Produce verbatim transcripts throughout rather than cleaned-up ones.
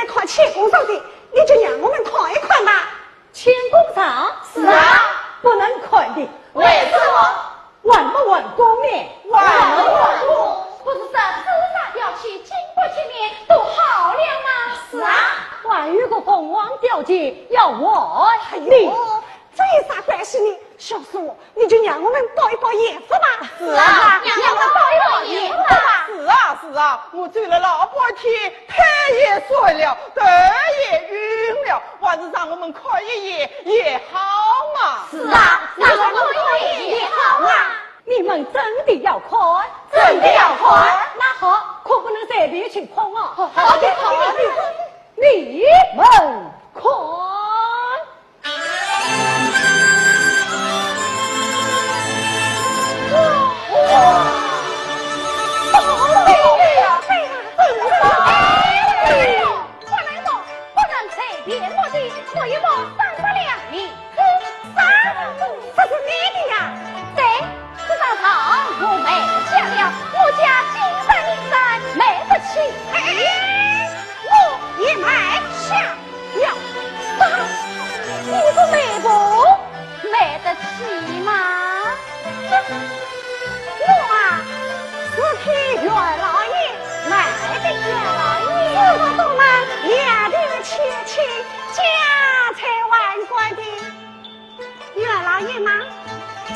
看乾坤上帝，你就让我们看一看吧。乾坤上？是啊。不能看的。为什么？还没完工呢。还没完工？不是说朱砂雕去，金箔漆面都好了吗？是啊。还有个凤凰雕去要完的。哎呦，这有啥关系呢？小师傅，你就让我们包一包盐粉吧。是啊，让我们包一包盐粉吧。是啊，是啊，我走了老半天，太阳晒了，头也晕了，还是让我们看一眼也好嘛。是啊，让我们看一眼也好嘛。你们真的要看？真的要看。那好，可不能随便去看哦。好的，好的。你们看。 不能随便摸的，摸一摸三百两银子。啥？这是你的呀？对，这张床我卖得下了，我家金山银山买不起。哎，我也卖下了。啥？你不卖不？买得起吗？这，我啊，是替袁老爷卖的。袁老爷，我懂了，两地千金，家财万贯的袁老爷吗？切！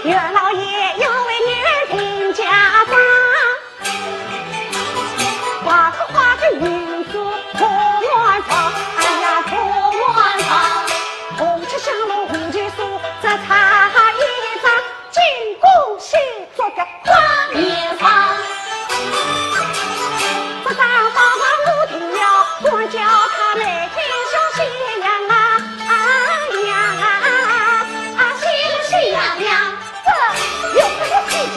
袁老爷要为女儿定家妆，花枝花叶银子铺满床，哎呀，铺满床。红漆香炉红旗书，这插一张，金光闪 做个花面上。这张方房我定要，管教他每天像喜洋洋啊，啊，喜洋洋啊，啊，喜喜洋洋。这有什么稀奇？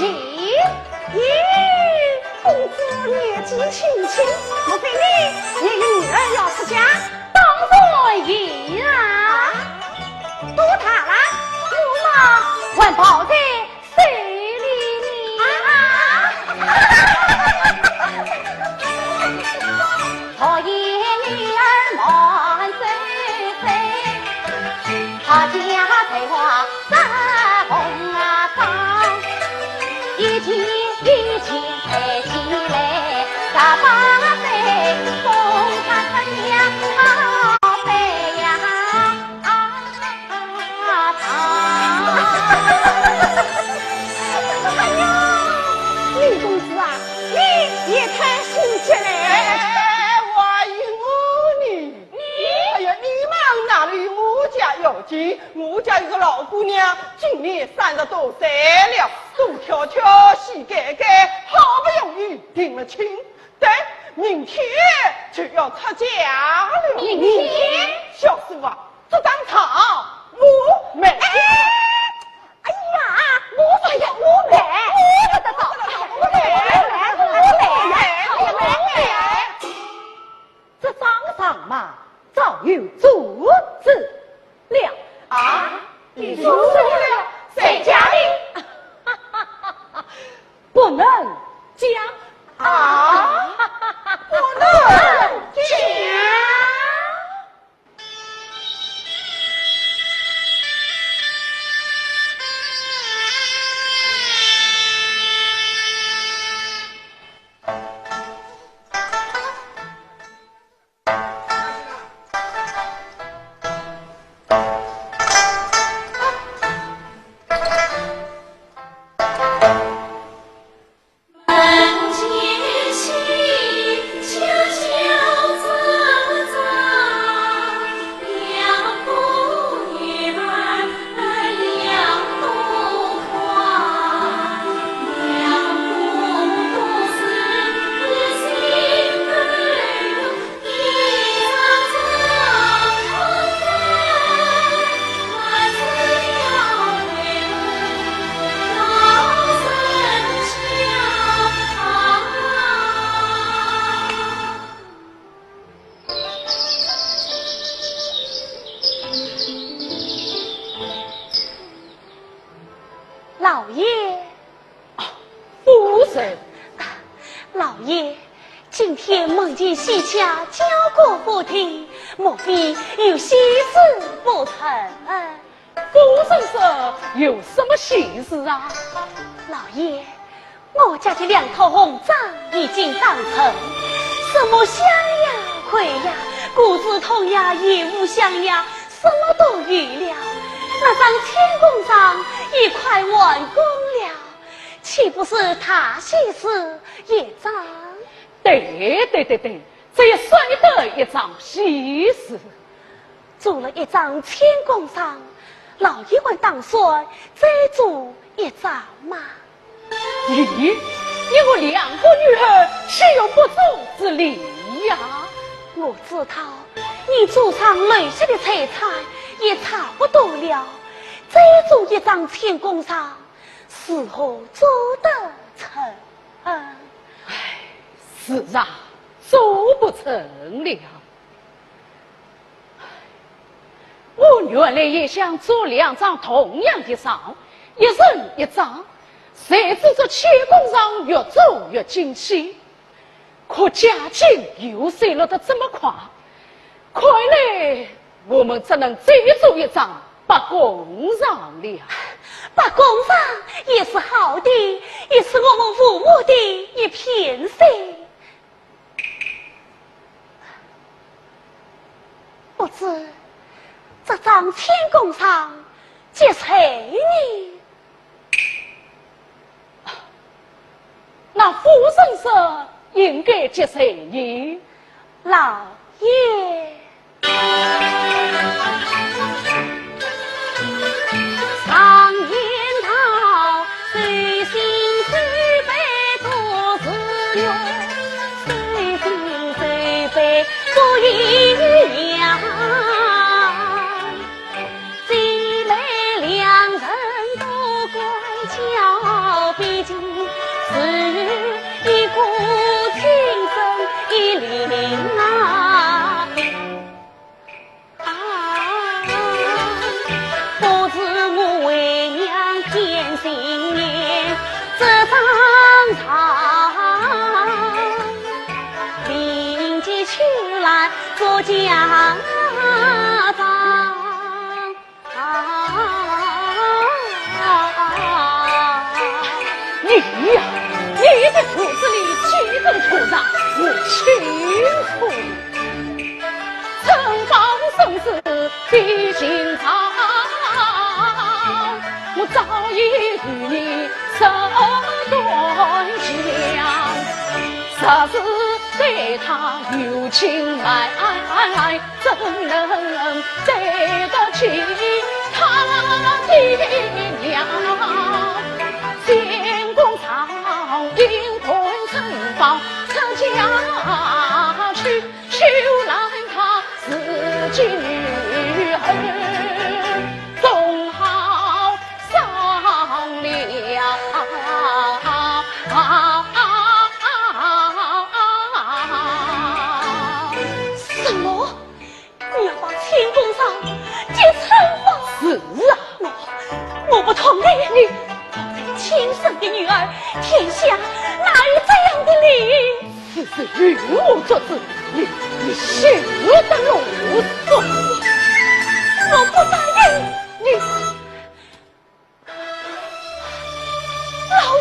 咦，公子年纪轻轻，莫非你也有女儿要出嫁？当然有啦。啊？多大了？我嘛，还抱在 手里呢。啊！好言女儿满嘴飞，好家才华在红啊上，一斤一斤抬起来，十八岁，送她出娘好辈呀。 啊，哎呀，李公子啊，你也太心急了。哎，哎，哎，哎，还有我呢。你？哎呀，你嘛哪里有我家要紧？我家有个老姑娘，今年三十多岁了，东挑挑，西拣拣，好不容易定了亲，对，明天就要出嫁了。明天？小师傅啊， 这张床我买。哎，哎呀，我说要我买，我不得了，我买，我买，我买，我买。这张床嘛，早有主子了。啊？有主子了？谁家的？不能讲。啊？不能讲？西家交过不停，莫非有喜事不成？ 夫人说有什么喜事啊？老爷，我家的两套红章已经当成，什么香呀、葵呀、果子通呀、燕窝香呀，什么都有了。那张天公章也快完工了，岂不是大喜事一桩？对对对对，这也算得一桩喜事。 做了一张天公章，老爷还打算再做一张吗？咦，你我两个女儿岂有不做之理呀？我知道，你祖上留下的财产也差不多了，再做一张天公章，如何做得成？唉，是啊，做不成了。 我原来也想做两张同样的章，一人一张，谁知这天公章越做越精细，可家境又衰落得这么快，看来我们只能再做一张八公章了。八公章也是好的，也是我们父母的一片心。 不知这张天公章给谁呢？那夫人说应该给谁呢？老爷。 常言道，手心手背都是肉，手心手背都一样。姊妹两人都管教比亲，是一个亲生一灵啊。 啊，不是我为娘偏心眼，这张床，另结秋兰做嫁妆。啊，你呀，你的肚子里几根土壤，我清楚。 春风送子的情长，我早已与你说断讲。若是对他有情爱，怎能对得起他的娘？天公上，因看春风出嫁去， 秋兰她自己女儿总好商量。什么？你要把天公章给春风？是啊。我，我不同意。你，我是亲生的女儿，天下哪有这样的理？ 此事由我做主，你，你休得啰嗦。我不答应。你，老爷。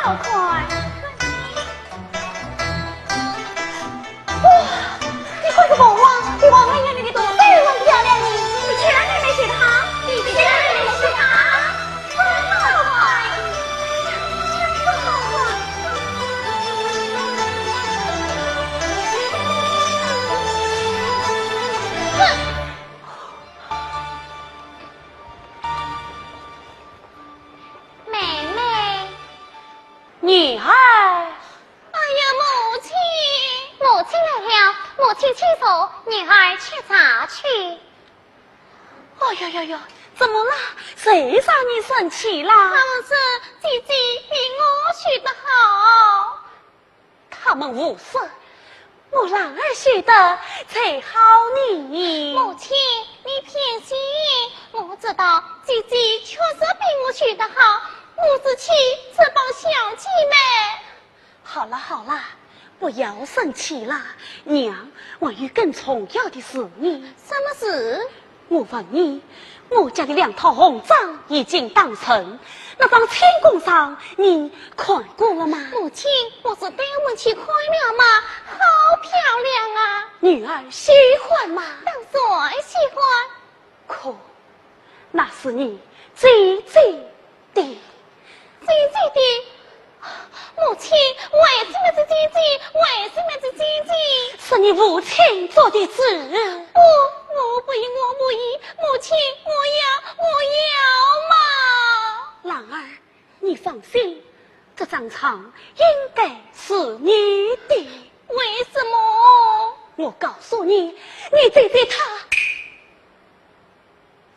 好看。哇，你看这凤凰，比王美娘娘的肚皮还漂亮呢。你去让妹妹学她，你去让妹妹学她。真好看，真好看。哼！妹妹。 女儿。哎呀，母亲！母亲来了，母亲请坐，女儿吃茶去。哎呀呀呀，怎么了？谁让你生气啦？他们说姐姐比我学得好。他们胡说， 我兰儿学得才好呢。母亲，你偏心。我知道姐姐确实比我学得好，我是气这帮小姐妹。好了好了，不要生气了。娘，还有更重要的事呢。什么事？ 我问你，我家的两套红妆已经当成，那张清宫妆你看过了吗？母亲，不是带我们去看了吗？好漂亮啊！女儿喜欢吗？当然喜欢。可那是你姐姐的。 姐姐的。母亲，为什么是姐姐？为什么是姐姐？是你父亲做的主。不，我不依，我不依，母亲，我要，我要嘛！兰儿，你放心，这张床应该是你的。为什么？我告诉你，你姐姐她，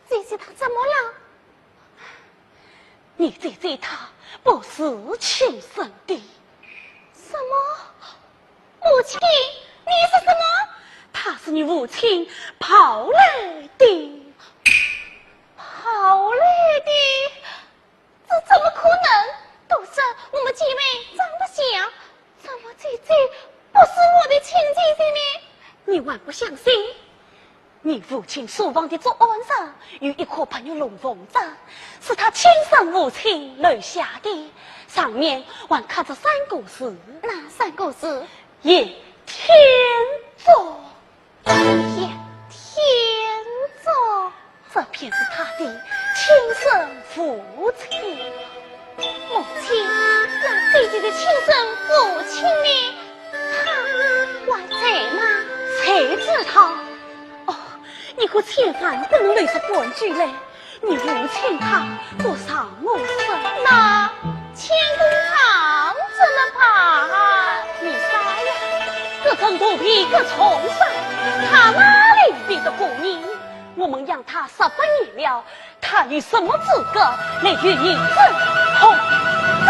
姐姐她怎么了？ 你姐姐她不是亲生的。什么？母亲，你说什么？她是你父亲抱来的。抱来的？这怎么可能？都说我们姐妹长得像，怎么姐姐不是我的亲姐姐呢？你还不相信？ 你父亲书房的桌案上有一棵白玉龙凤章，是他亲生父亲留下的，上面还刻着三个字。哪三个字？倚天坐。倚天坐。这便是他的亲生父亲。母亲，那姐姐的亲生父亲呢？他还在吗？谁知道？哦， 你可千万不能乱说半句嘞，你父亲他不让我说。那乾坤堂怎么办？你傻呀，这种肚皮这畜生，他哪里比得过你？我们养他十八年了，他有什么资格来与你争红妆？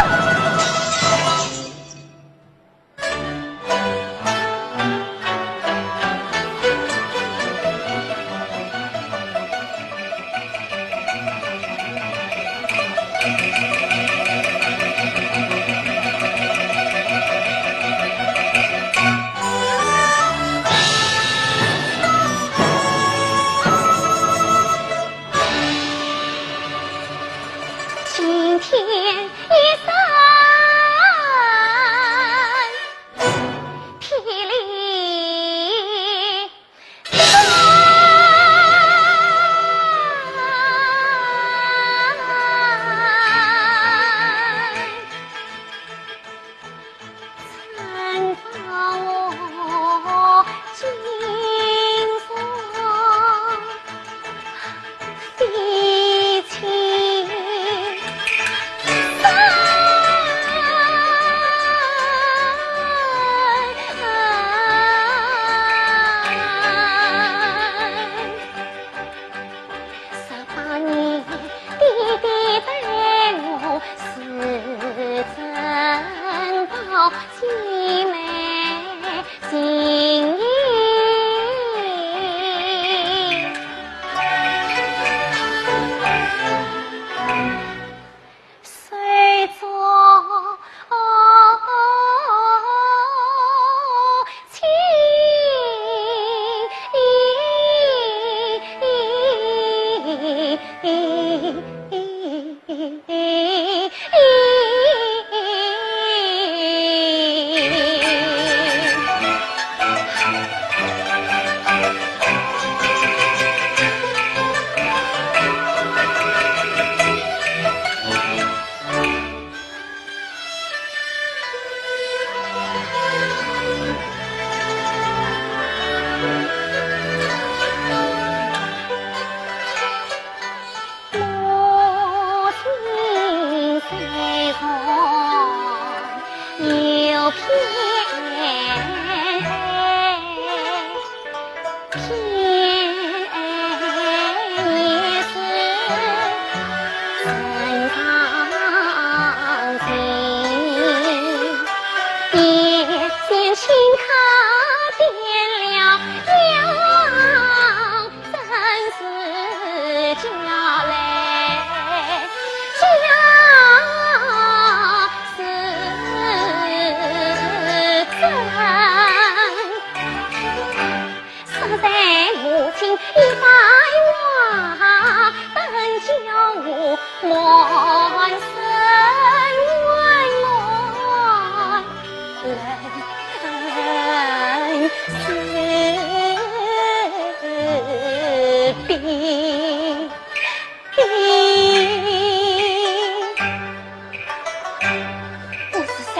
我是谁？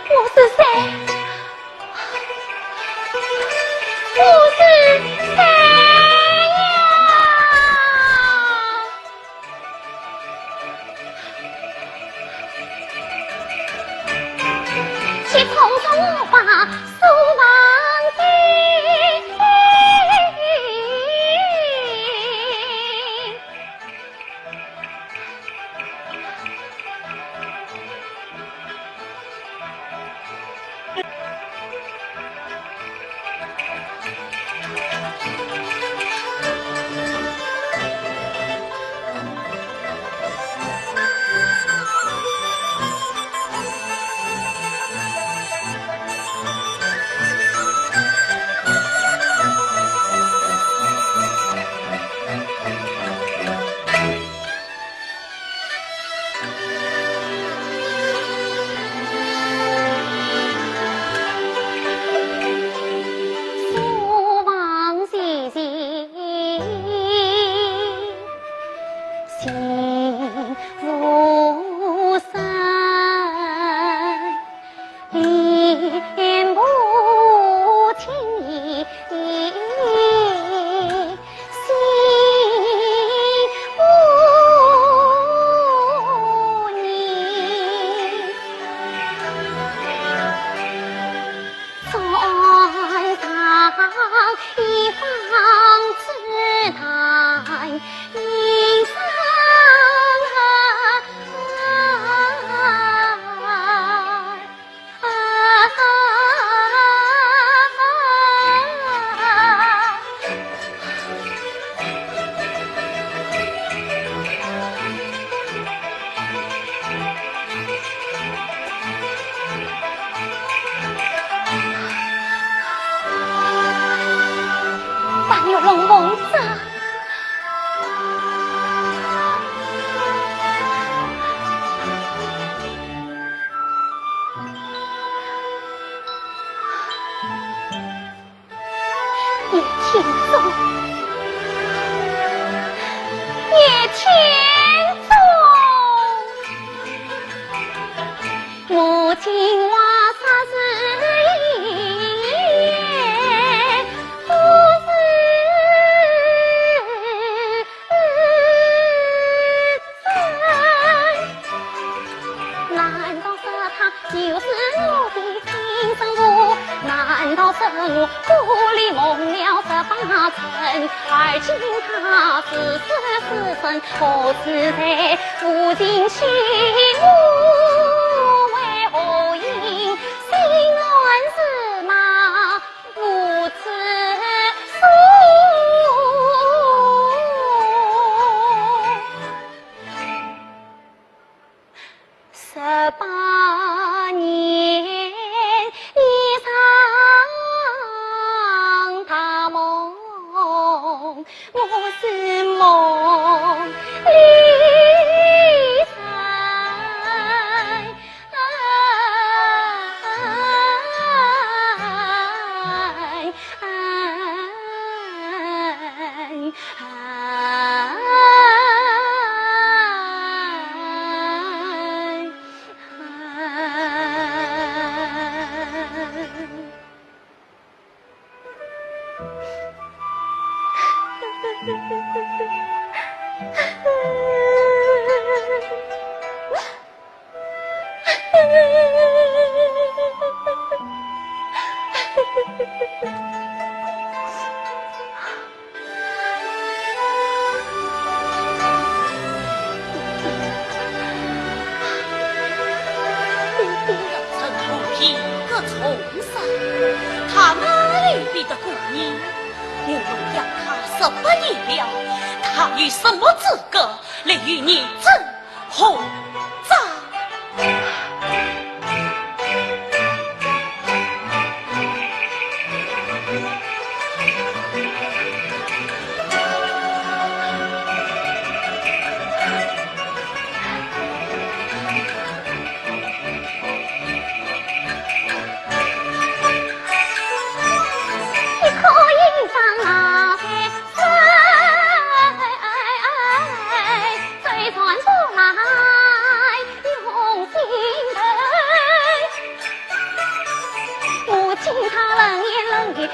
我是谁？我是谁呀？ 白玉龙凤。 叶天宗，叶天宗。难道说他就是我的亲生父？难道说我孤里蒙了十八春，而今他是死是生，我是谁？父亲欺我为何因？心乱如麻，无处诉。 十八年一场大梦，我是梦里人。 陈同平个畜生，他哪里比得过你？我们养他十八年了，他有什么资格来与你争 红掌。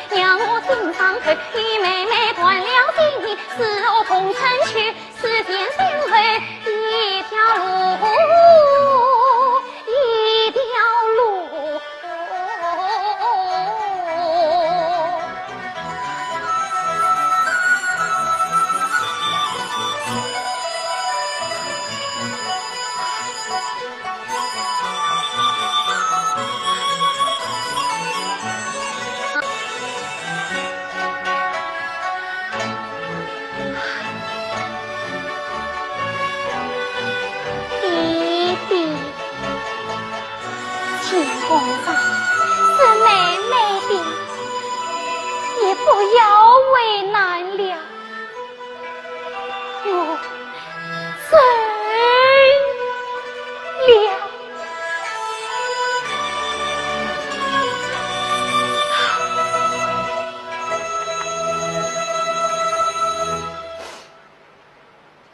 让我心上头，与妹妹断了情，是我红尘去，世间相会一条路，一条路。弟弟，天公上，是妹妹的，你不要为难了。 我走了。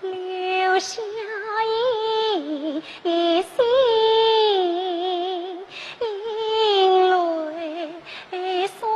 留下一 一心泪双泪。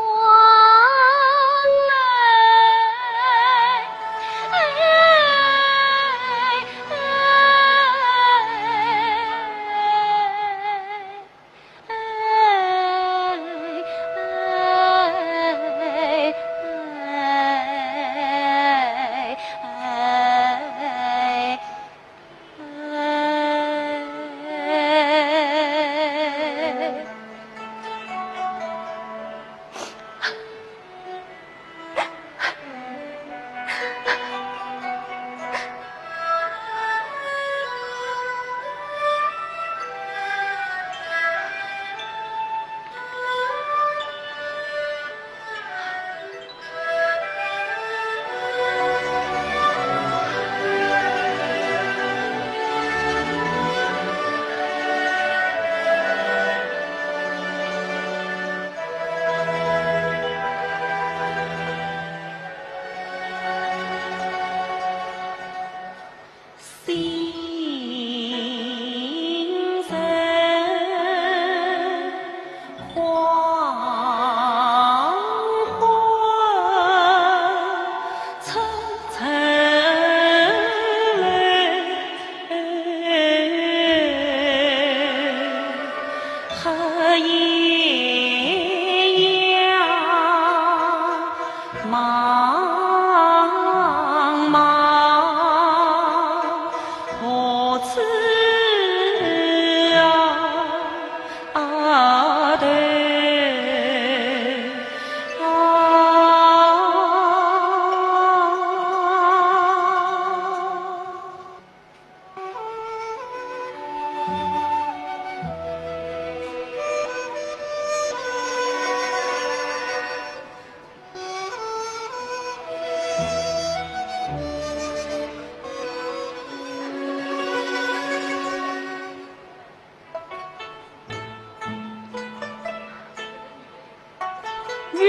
女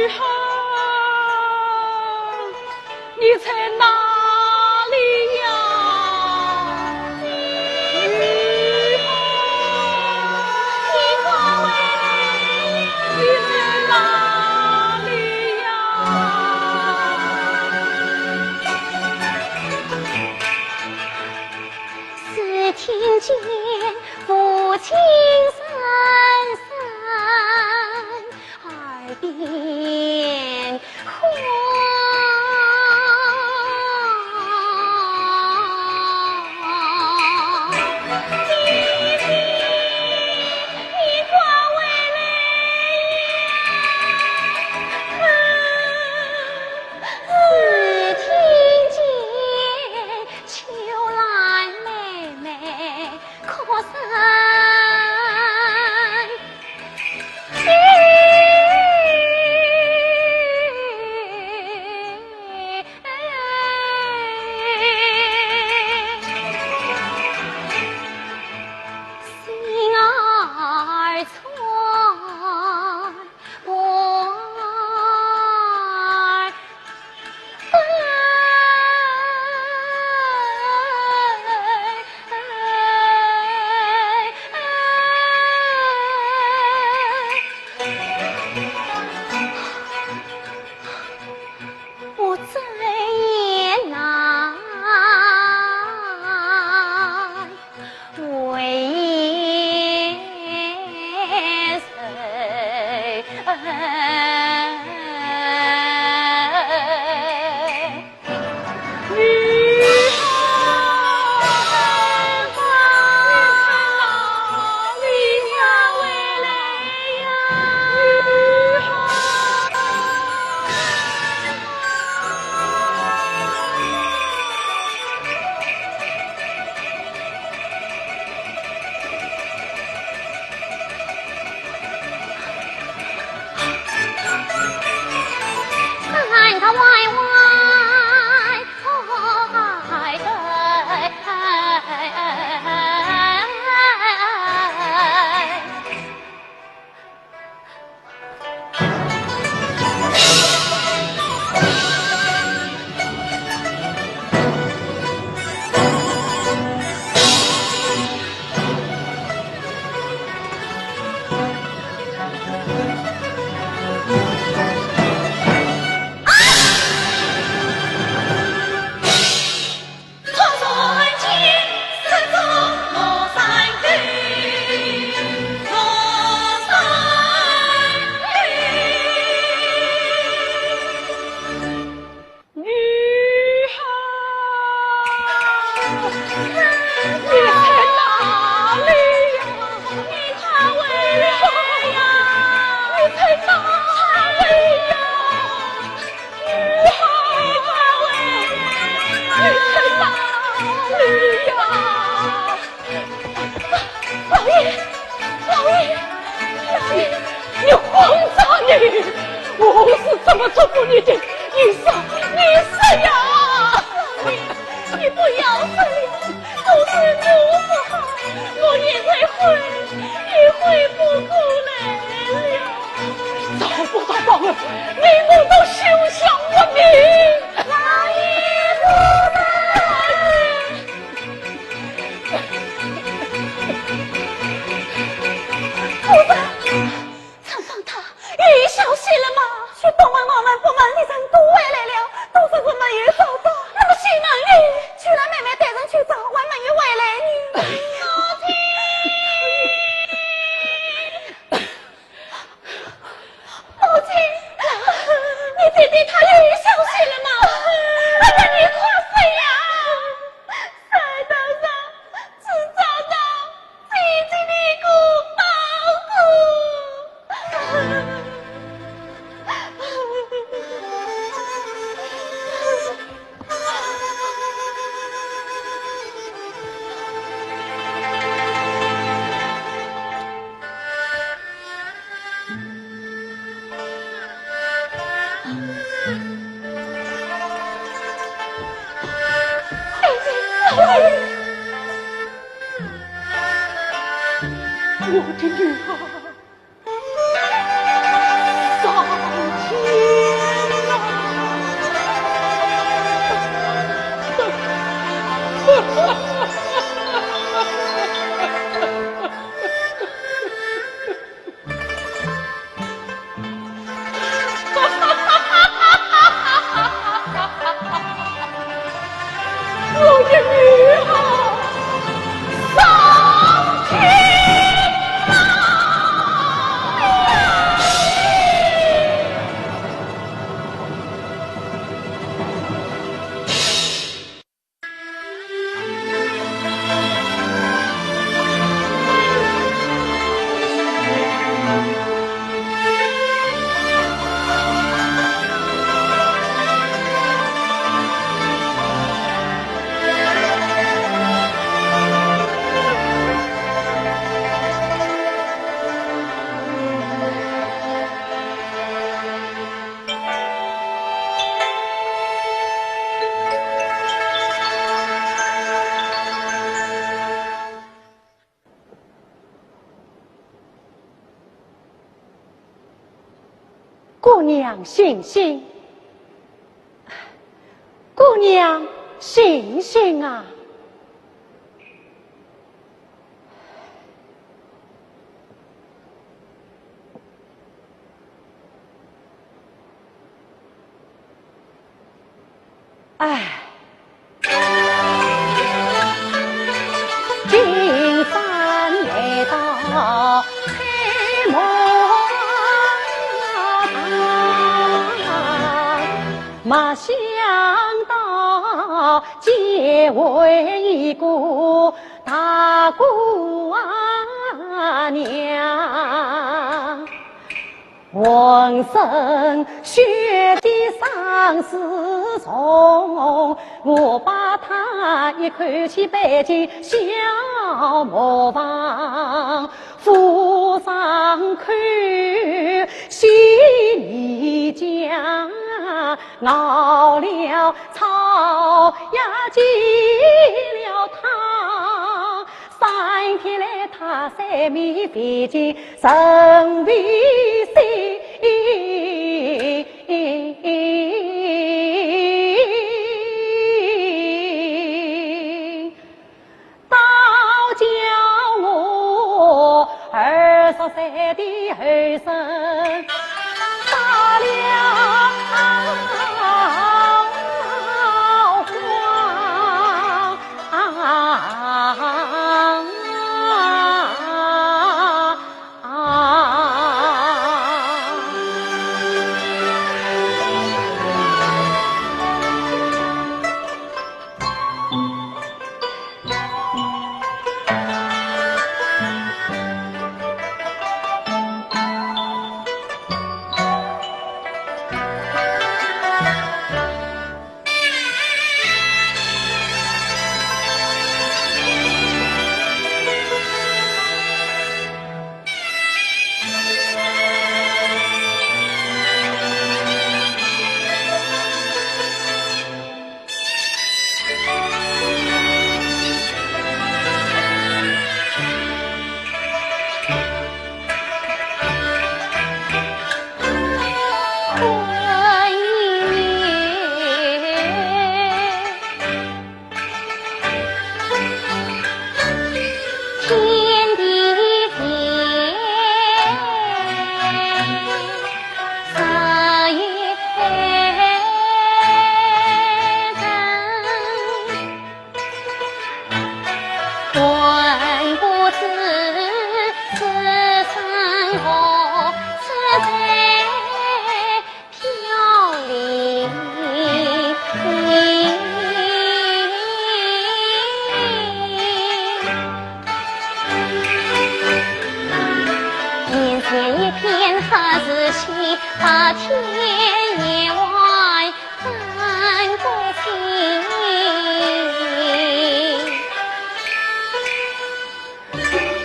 儿，你在哪里呀？女儿，你在哪里呀？只听见父亲声声耳边女儿，你在哪里呀？你快回来呀！你在哪里呀？女儿，你快回来！你在哪里呀？ 老爷，老爷，老爷，你混账你！我是怎么辜负你的？你说，你说呀！老爷，你不要说了，都是我不好，我也才回，也回不过来了。找不到宝儿，你我都休想活命。老爷，不得！ 夫人，春芳她有消息了吗？去东门、外门、北门的人都回来了，都说是没有找到。那么西门呢？去让妹妹带人去找，还没有回来呢。母亲，母亲，你姐姐她有消息了吗？哎呀，你快说呀！ 山头上只找到姐姐的一个包裹。 我的女儿，上天啊！ 我的女儿，上天啊！ 姑娘醒醒，姑娘醒醒啊！ 唉。熬了草呀，煎了汤，三天来他三面飞进人未醒。 倒叫我二十岁的后生发了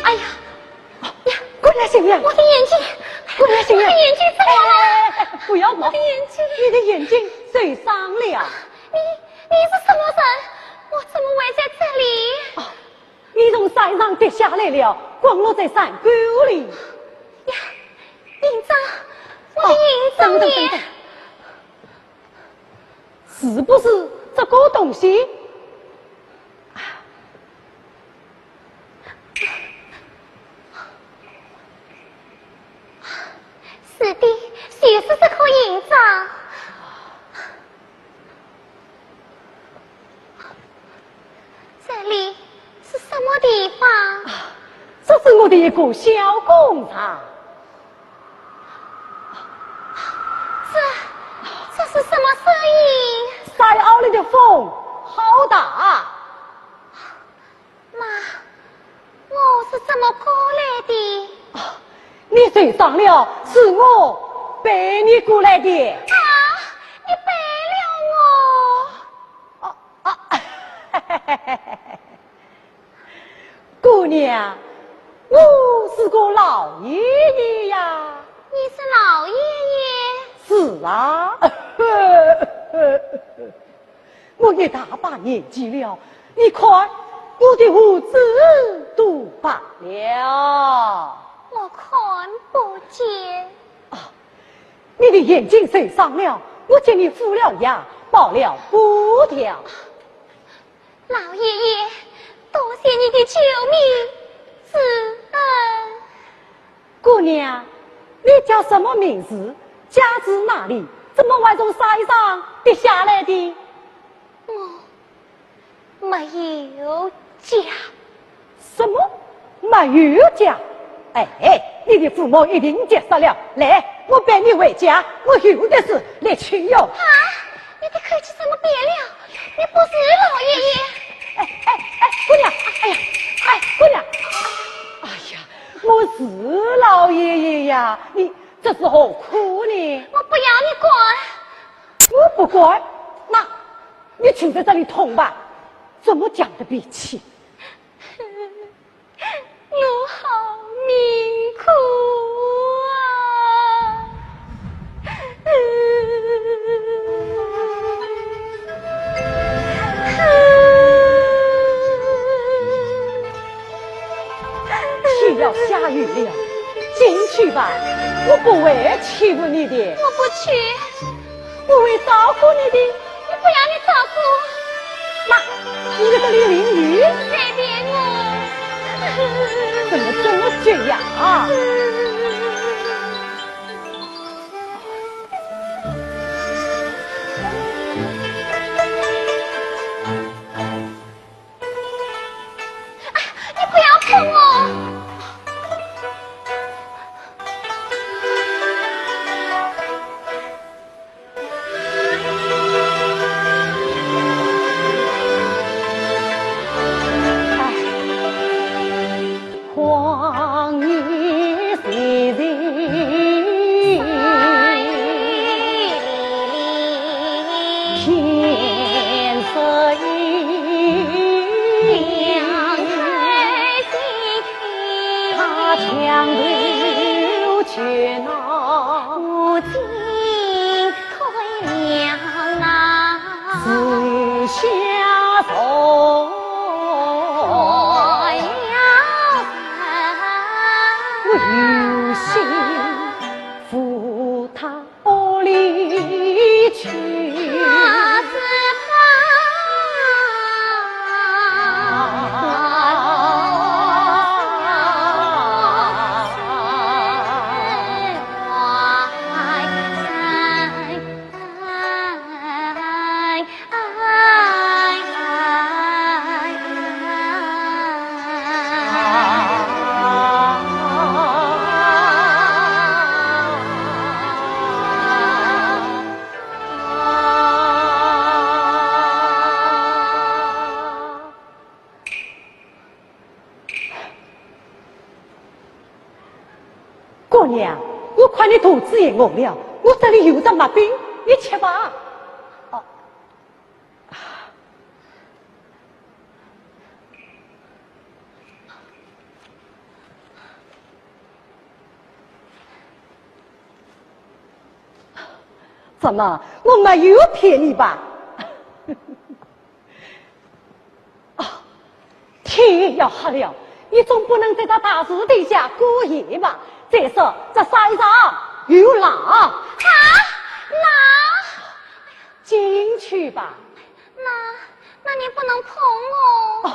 哎呀，呀，姑娘醒了，我的眼睛，姑娘醒了，我的眼睛怎么了？哎，哎，哎，不要跑，我的眼睛，你的眼睛受伤了呀。你，你是什么人？我怎么会在这里？啊，你从山上跌下来了，滚落在山沟里。呀，印章，我的印章呢？哦，等等，等等。 是不是这个东西？啊，是的，就是这个印章。这里是什么地方？啊，这是我的一个小工厂。 这，这是什么声音？山坳里的风好大。那我是怎么过来的？啊，你受伤了，是我背你过来的。啊，你背了我？啊，啊， 姑娘，我是个老爷爷呀。你是老爷爷？是啊。我一大把年纪了，你看我的胡子都白了。我看不见。啊，你的眼睛受伤了，我给你敷了药，包了布条。 老爷爷，多谢你的救命之恩。姑娘，你叫什么名字？家住哪里？怎么会从山上跌下来的？我没有家。什么？ 没有家。哎，你的父母一定急煞了。来，我陪你回家，我有的事来请哟。啊，你的口气怎么变了？你不是老爷爷。哎，哎，哎，姑娘，哎呀，哎，姑娘，哎呀，我是老爷爷呀，你这是何苦呢？我不要你管。我不管？那你就在这里痛吧。这么犟的脾气。 我好命苦啊！进去吧，我不会欺负你的。我不去。我会照顾你的。我不要你照顾。那，你这个淋淋雨。随便我。怎么这么倔呀？啊！你不要碰我！哎。 姑娘，我看你肚子也饿了，我这里有只麦饼，你吃吧。哦。 怎么，我没有骗你吧？啊，天要黑了，你总不能在这大树底下过夜吧？再说这山上有狼。啊，狼！进去吧。那，那你不能碰我。哦，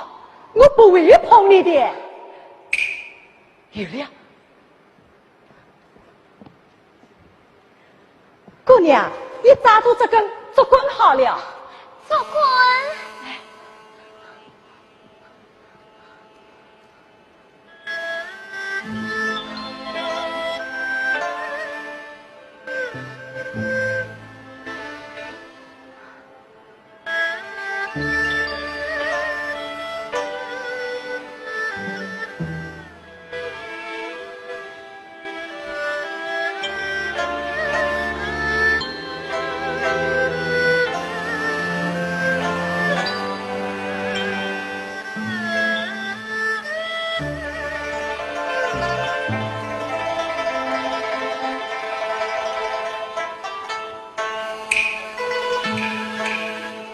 我不会碰你的。有了。 姑娘，你抓住这根竹棍好了。竹棍？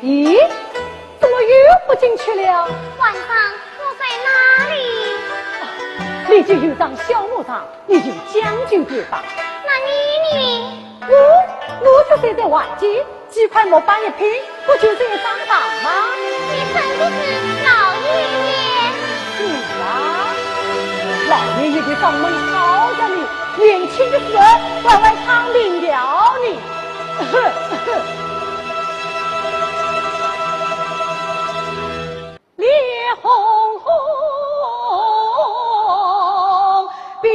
咦，怎么又不进去了？晚上我睡哪里？你就有张小木床，你就将就点吧。那你呢？我，我就睡在外间，几块木板一拼，不就是一张床吗？你真的是老爷爷。是啊，老爷爷的掌门好着呢，年轻的时候还会唱民谣呢。 烈火红，冰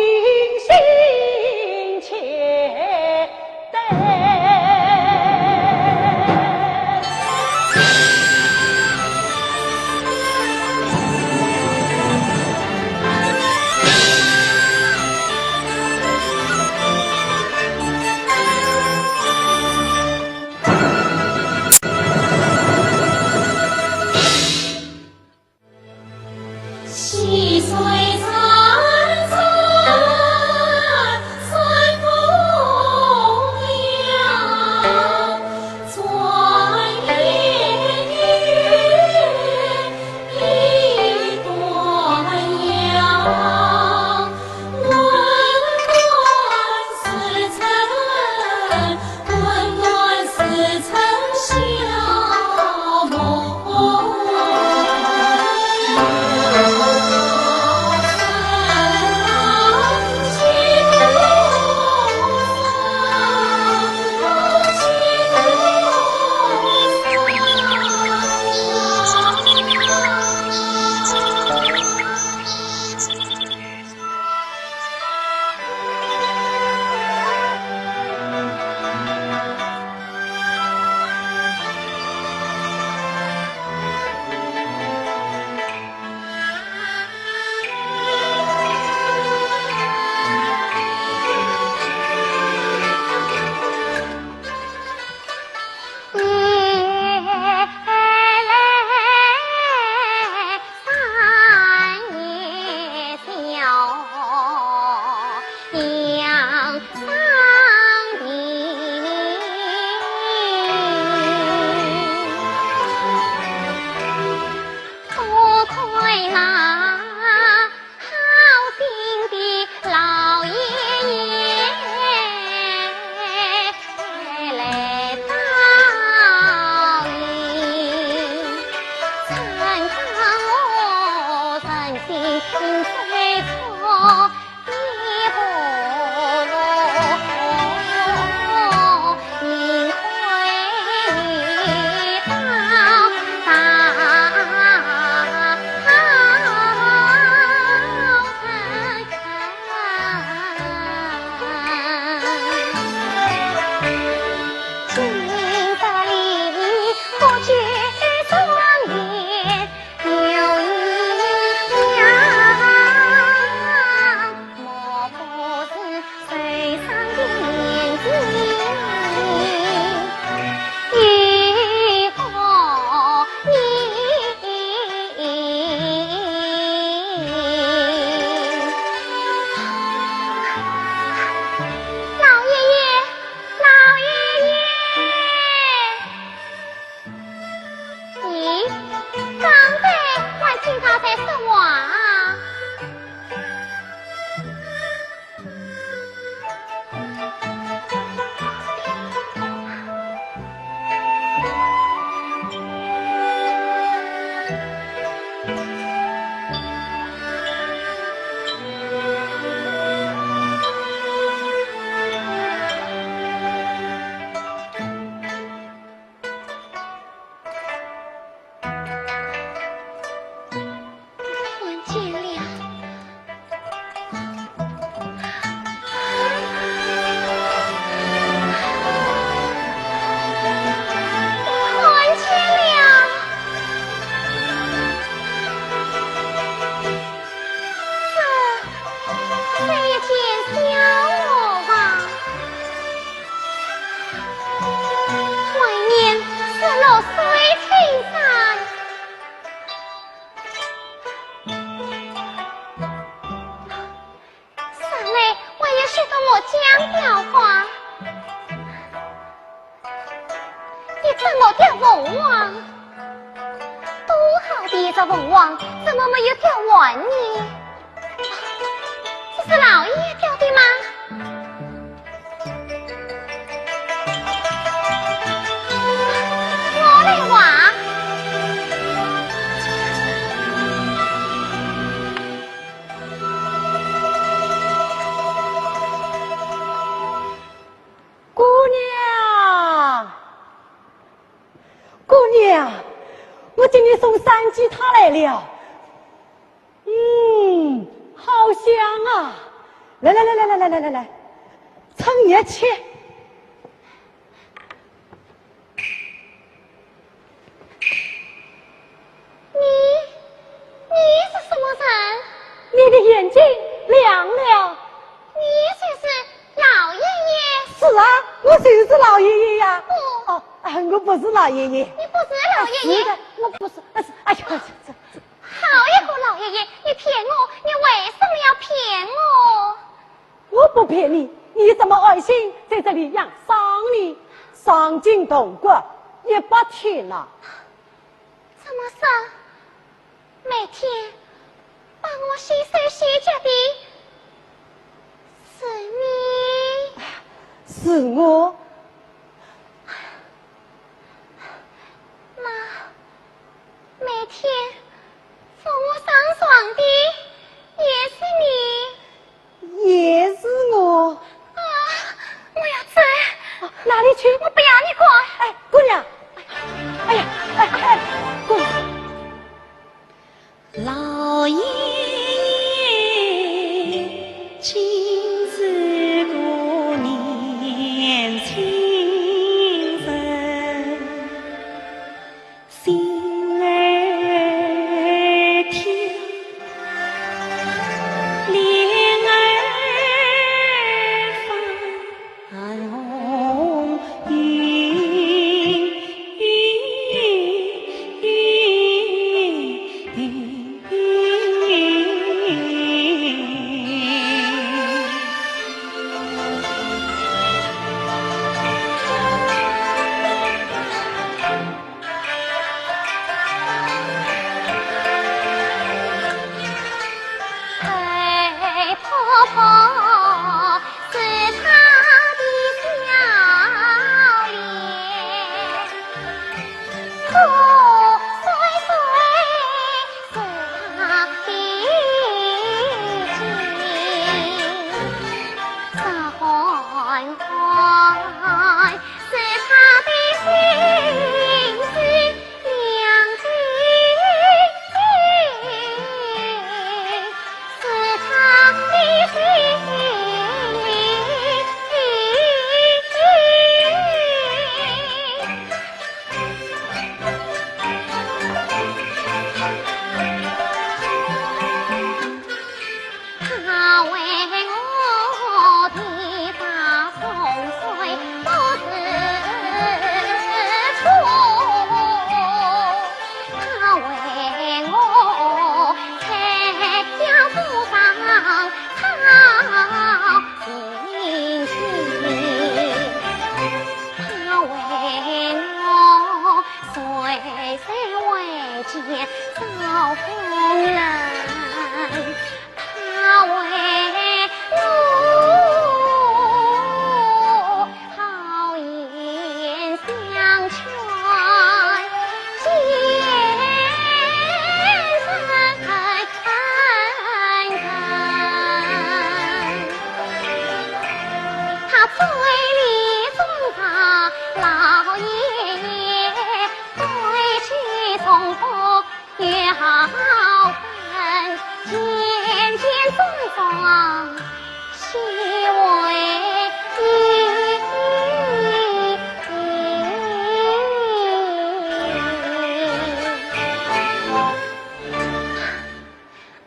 心千代。老爷爷，老爷爷！咦，刚才还听他在说话。 看见了，看见了。这，这一件小磨坊，外面是绿水青山。 上面还有许多木匠雕花，也这么雕凤凰，多好的一只凤凰，怎么没有雕完呢？这是老爷雕的吗？我来画。 姑娘，姑娘，我给你送山鸡汤来了。嗯，好香啊！来来来来来来来来来，趁热吃。 你，你是什么人？你的眼睛亮了。你就是老爷爷？是啊，我就是老爷爷呀。不。哦，哎，我不是老爷爷。你不是老爷爷？是的，我不是。哎，哎呀，这，这，这。好一个老爷爷，你骗我，你为什么要骗我？ 我不骗你，你怎么安心在这里养伤呢？伤筋动骨，一百天了。怎么说？每天把我洗手洗脚的是你？是我。那每天扶我上床的也是你？ 也是我。啊，我要走。啊，哪里去？我不要你管。哎，姑娘。哎呀，哎，哎，姑娘。老爷爷，今日过年秋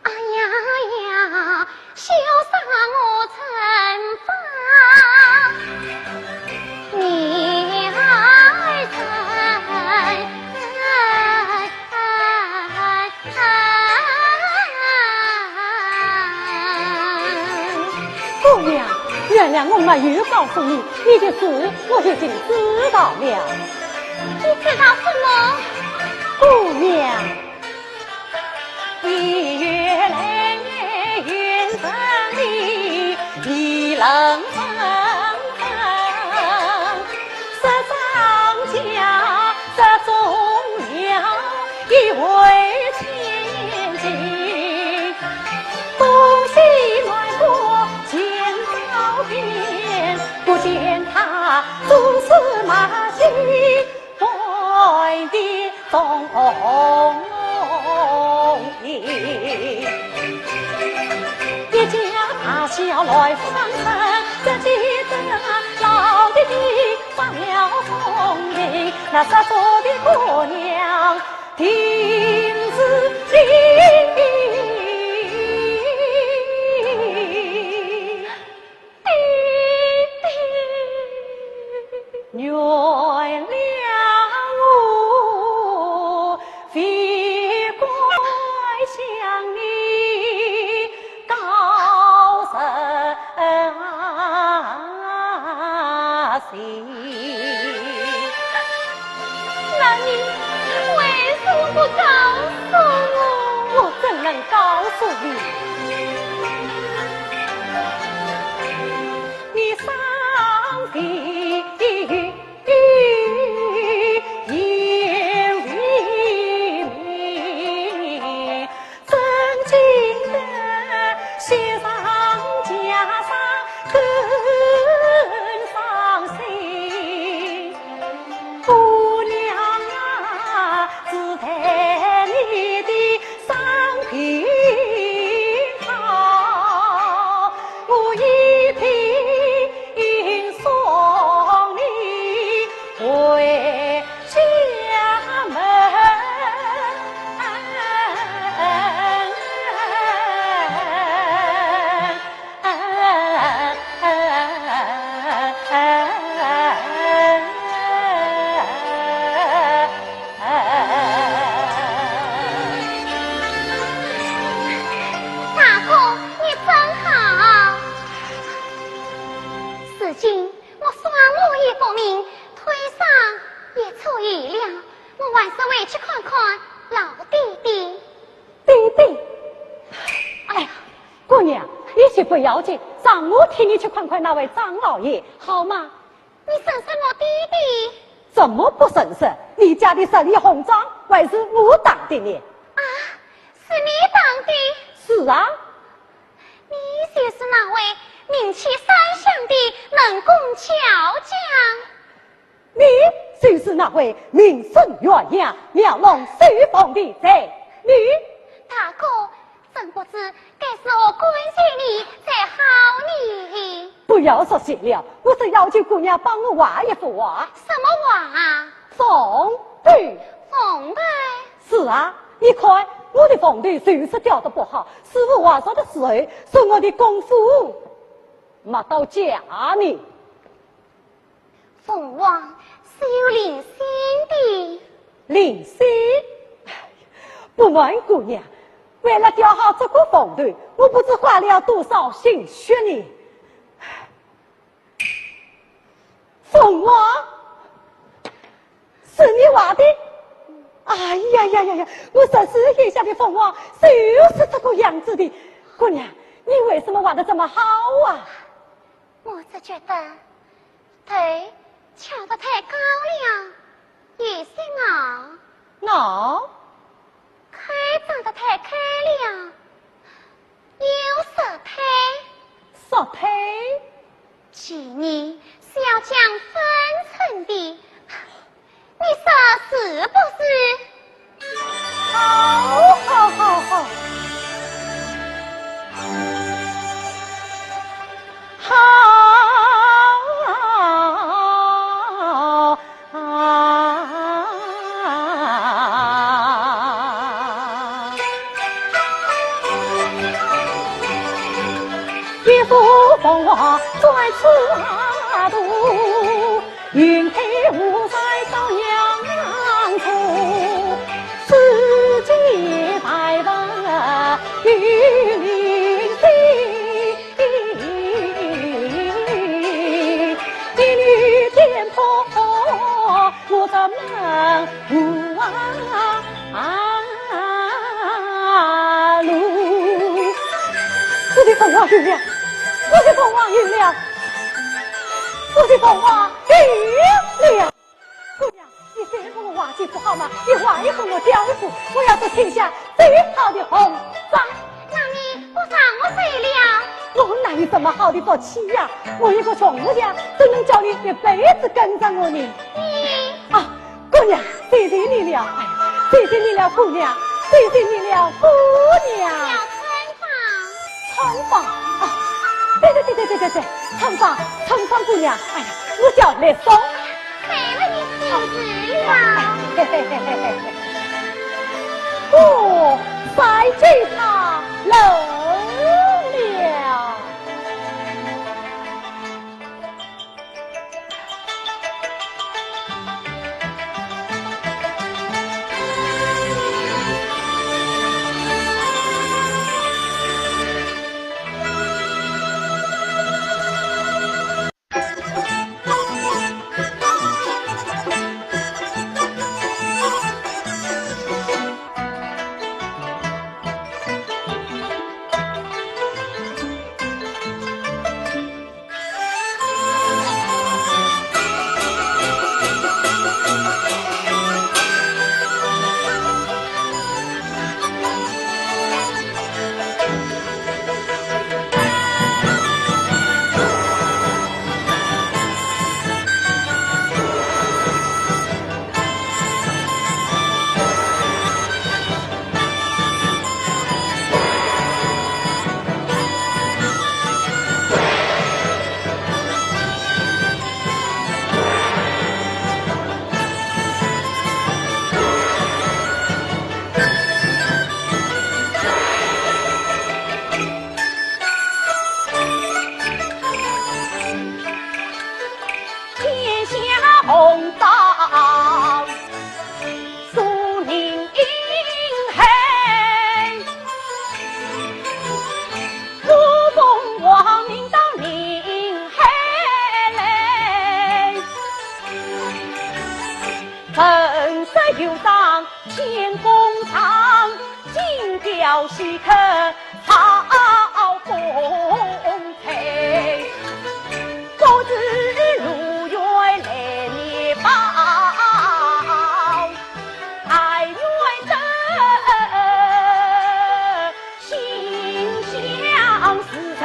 哎呀呀，小生我曾发女儿身。姑娘，原谅我没有告诉你，你的事我已经知道了。你知道什么？姑娘， 那你为什么不告诉我？我怎能告诉你？你上天 大哥，你真好。如今我双目已不明，腿伤也痊愈了，我还是回去看看老爹爹。爹爹？哎呀，姑娘，一切不要紧，让我替你去看看那位张老爷，好吗？ 你认识我爹爹？怎么不认识？你家的十里红妆还是我打的呢。啊，是你打的？是啊。你就是那位名气三乡的能工巧匠。你就是那位名声远扬、描龙绣凤的才女？大哥，真不知该如何感谢你才好呢？不要说谢了，我是要求姑娘帮我画一幅画。什么画啊？凤对。凤对？是啊，你看我的凤对就是雕得不好，师傅画着的时候说我的功夫没到家呢。凤凰是有灵性的。灵性？不瞒姑娘，为了雕好这个凤对，我不知花了多少心血呢。凤凰，是你画的？哎呀呀呀呀！我十四岁下的凤凰就是这个样子的。姑娘，你为什么画得这么好啊？我只觉得头翘得太高了，有些熬。熬？开张得太开了，有失态。失态？技艺是要讲分寸的，你说是不是？好，好，好，好。好。 一幅凤凰在此画图，云开雾散照阳处，世间百物有灵性。 一女店铺我怎能无啊路？我的凤凰有了，我的凤凰有了，我的凤凰有了。姑娘， 你再给我画几幅好吗？你画一幅我雕一幅，我要做天下最好的红妆。那你不让我走了？我哪有这么好的福气呀？我一个穷木匠，怎能叫你一辈子跟着我呢？你……啊，姑娘，谢谢你了，哎呀，谢谢你了，姑娘，谢谢你了，姑娘。小春芳。 春芳啊，对对对对对对对，春芳，春芳姑娘，哎呀，我叫丽松。害了你性子了。嘿嘿嘿嘿嘿嘿。哦，赛金塔漏了。天下红榜，苏宁英海，我奉王命到宁海来。文武有赏天公赏，精雕细刻 好风采，不知路远来年报，哀怨的心香似曾。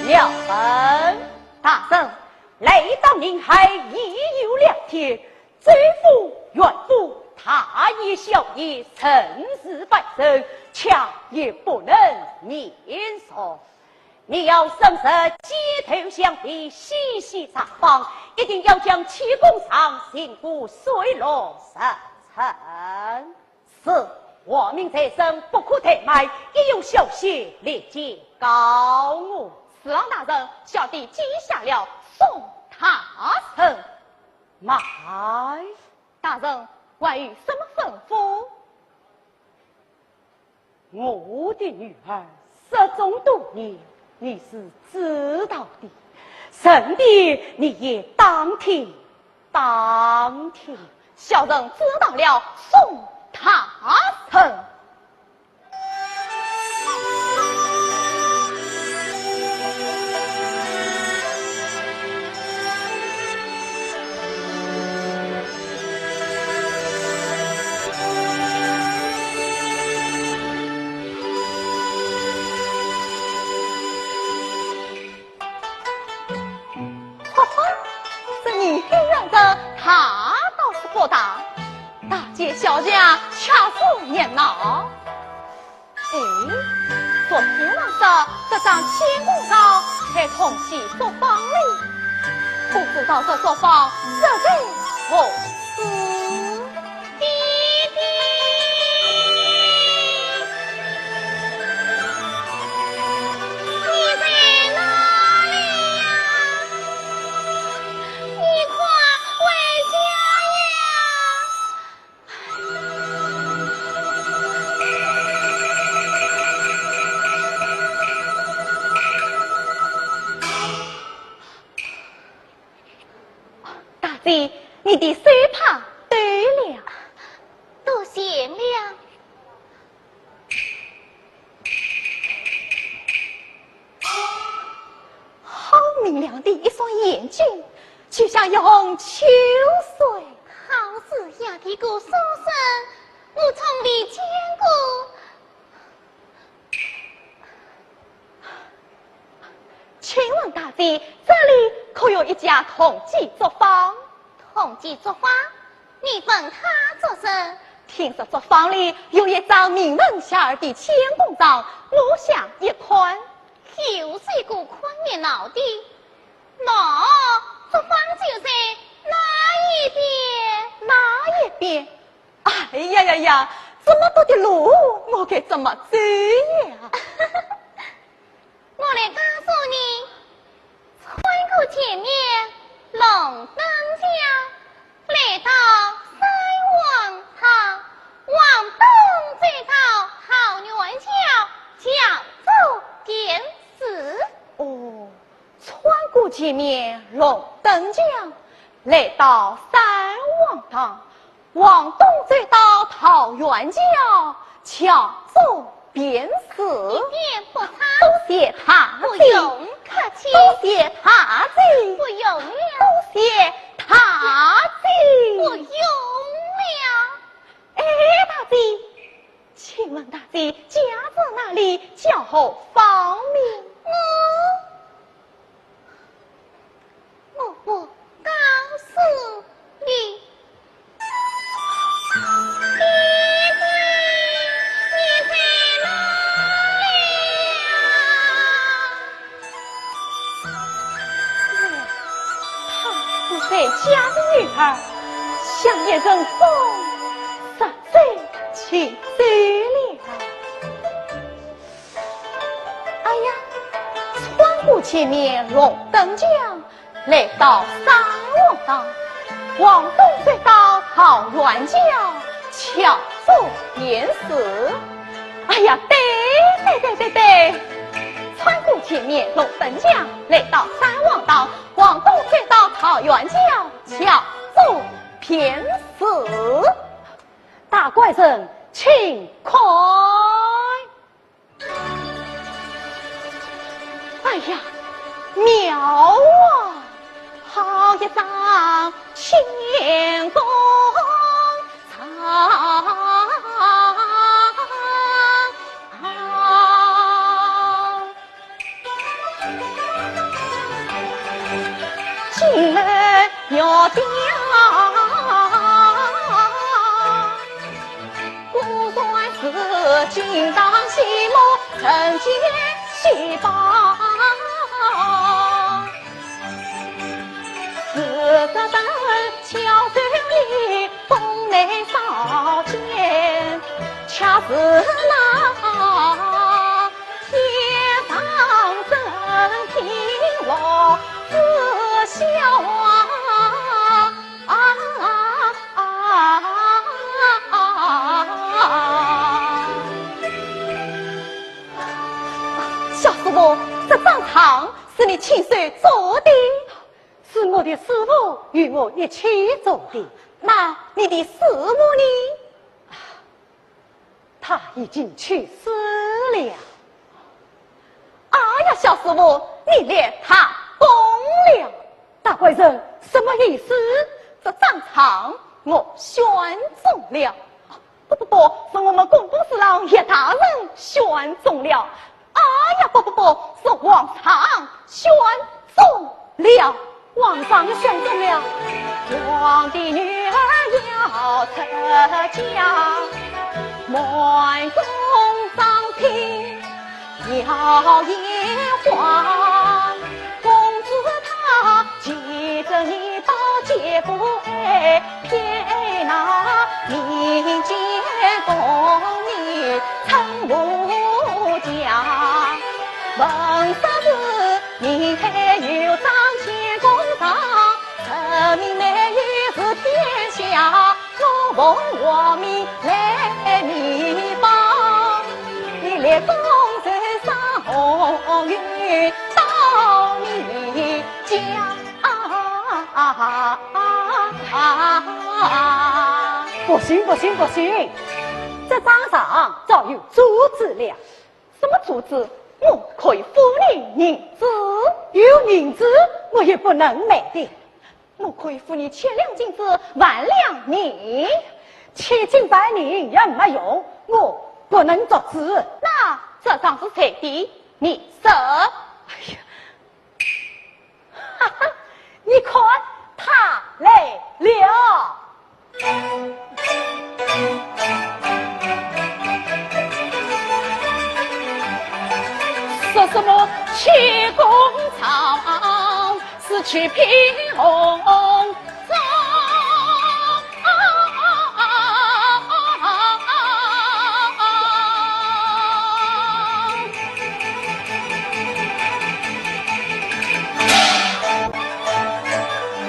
要问大人，来到宁海已有两天，周府、袁府，大爷小爷甚是拜寿，却也不能眠床。你要深入街头巷尾，细细查访，一定要将天公上寻个水落石出。 是，王命在身，不可怠慢，一有消息立即告我。是，王大人，小弟记下了，送大人。慢。大人，还有什么吩咐？我的女儿失踪多年，你是知道的，神的你也当听 当听。小人知道了，送大人。哈哈，这年轻人他倒是不大，大街小巷却是热闹。哎，昨天晚上这张天公上还同喜作坊哩，不知道这作坊设在何处？ 爹爹，你在哪里呀？你快回家呀！ 大姐，你的手帕丢了。多谢了。好明亮的一双眼睛，就像一泓秋水。好似雅的个书生，我从未见过。 请问大姐，这里可有一家同济作坊？同济作坊？你问他作甚？听说作坊里有一张名门遐儿的天公像，我想一看。又是一个看热闹的。喏，作坊就在那一边。那一边？哎呀呀呀，这么多的路，我该怎么走呀？ 我来告诉你，穿过前面龙灯桥，来到三王堂，往东走到桃源桥，叫做便是。哦，穿过前面龙灯桥，来到三王堂， 往东走到桃源桥，叫做便是。一点不差。多谢大姐。不用客气。多谢大姐。不用了。多谢大姐。不用了。哎，大姐，请问大姐家住哪里？叫何芳名？我 我不告诉你。爹爹，你在哪里呀？她是谁家的女儿，像一阵风，说走就走了。 哎呀，穿过前面龙灯桥，来到三王堂，往东走到桃源桥，叫做便是。哎呀，对对对对对，穿过前面龙灯桥，来到三王堂，往东走到桃源桥，叫做便是。大官人，请看。 哎呀，妙啊！好一张天公像。爹，孤山寺，金堂戏目，人间戏宝。四十灯，巧手里，宫内少见，恰似那 天上真品落紫霄啊！啊啊啊啊啊！小师傅，这张床是你亲手做的？是我的师傅与我一起做的。那你的师傅呢？ 他已经去世了。哎呀，小师傅，你来打工了。大官人，什么意思？这张床我选中了。不不不，是我们工部侍郎叶大人选中了。 哎呀，不不不，是皇上选中了。皇上选中了。皇帝女儿要出嫁，满宫妆奁要眼花。公子他 既得你宝剑不爱，偏那民间功名称无价。问啥是你配有张乾公堂，人民美玉是天下，我奉皇命来密报，你立功受赏，鸿运到你家。 啊！不行，不行，不行！这张床早有主子了。什么主子？我可以付你银子。有银子，我也不能卖的。我可以付你千两金子，万两银。千金万两银也没用，我不能做主。那这张是谁的？你说。 哈哈，你看，他来了。说什么乾公堂，是去聘红妆。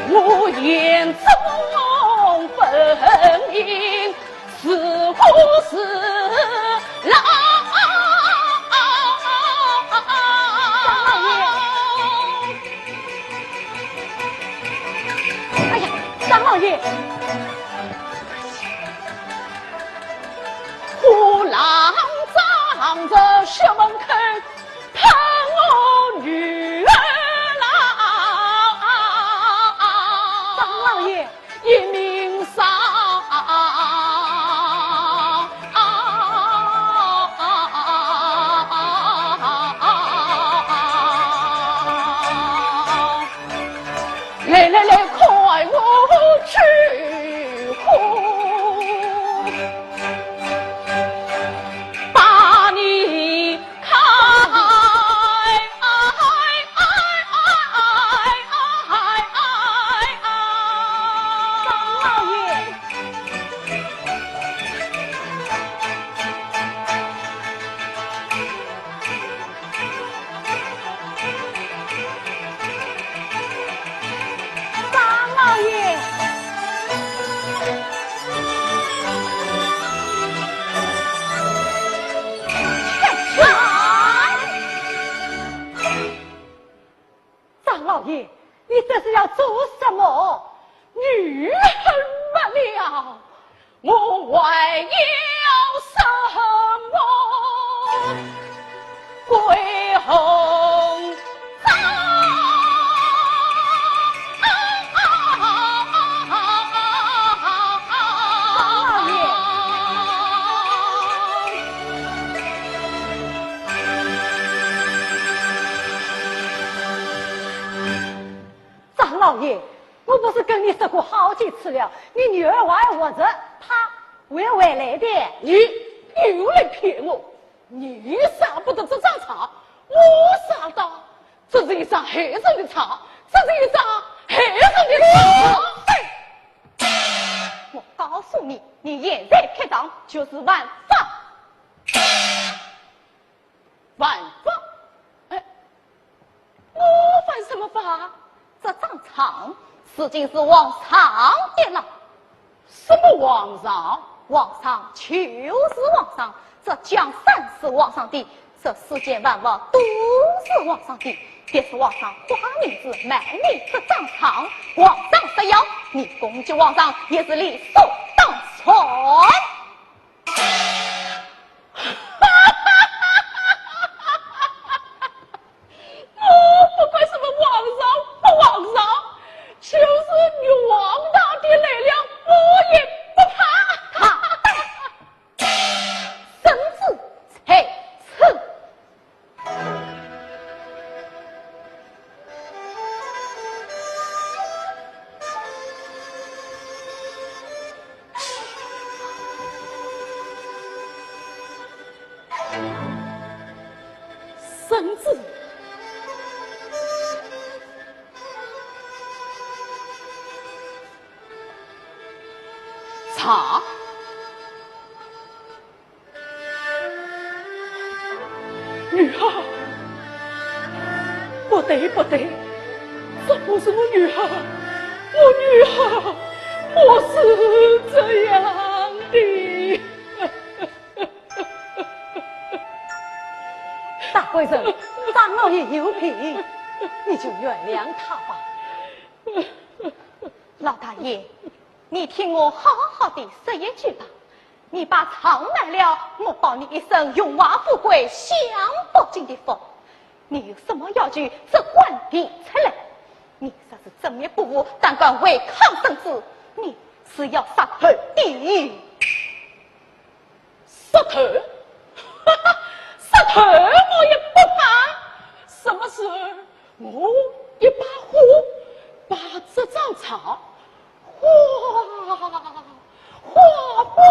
我眼中分明是虎是狼。张老爷，哎呀，张老爷！ 虎狼张着学门口，怕我女儿啦。张老爷，一命丧。来来来，快我去哭。 把你看。张老爷。 张老爷。张老爷，你这是要做什么？女儿没了， 我还要什么归红妆？张老爷，我不是跟你说过好几次了，你女儿还活着，她会回来的。你又来骗我！你上不得这张床，我上当。这是一张害人的床，这是一张害人的床。我告诉你，你现在开张就是犯法。犯法？哎，我犯什么法？这张床如今是皇上的了。什么皇上？皇上就是皇上，这江山是皇上的，这世间万物都是皇上的。若是皇上花银子买你这张床，皇上说要，你供给皇上也是理所当然。我不管什么皇上不皇上，就是玉皇大帝来了，我也不怕。好，圣旨在此。圣旨。查。 女儿，不对，不对，这不是我女儿，我女儿不是这样的。大官人，张老爷有病，你就原谅他吧。老大爷，你听我好好地说一句吧。 你把床卖了，我保你一生荣华富贵享不尽的福。你有什么要求，只管提出来。你若是执迷不悟，胆敢违抗圣旨，你是要杀头的。杀头？杀头我也不怕。什么时候 我一把火把这张床，哗哗哗，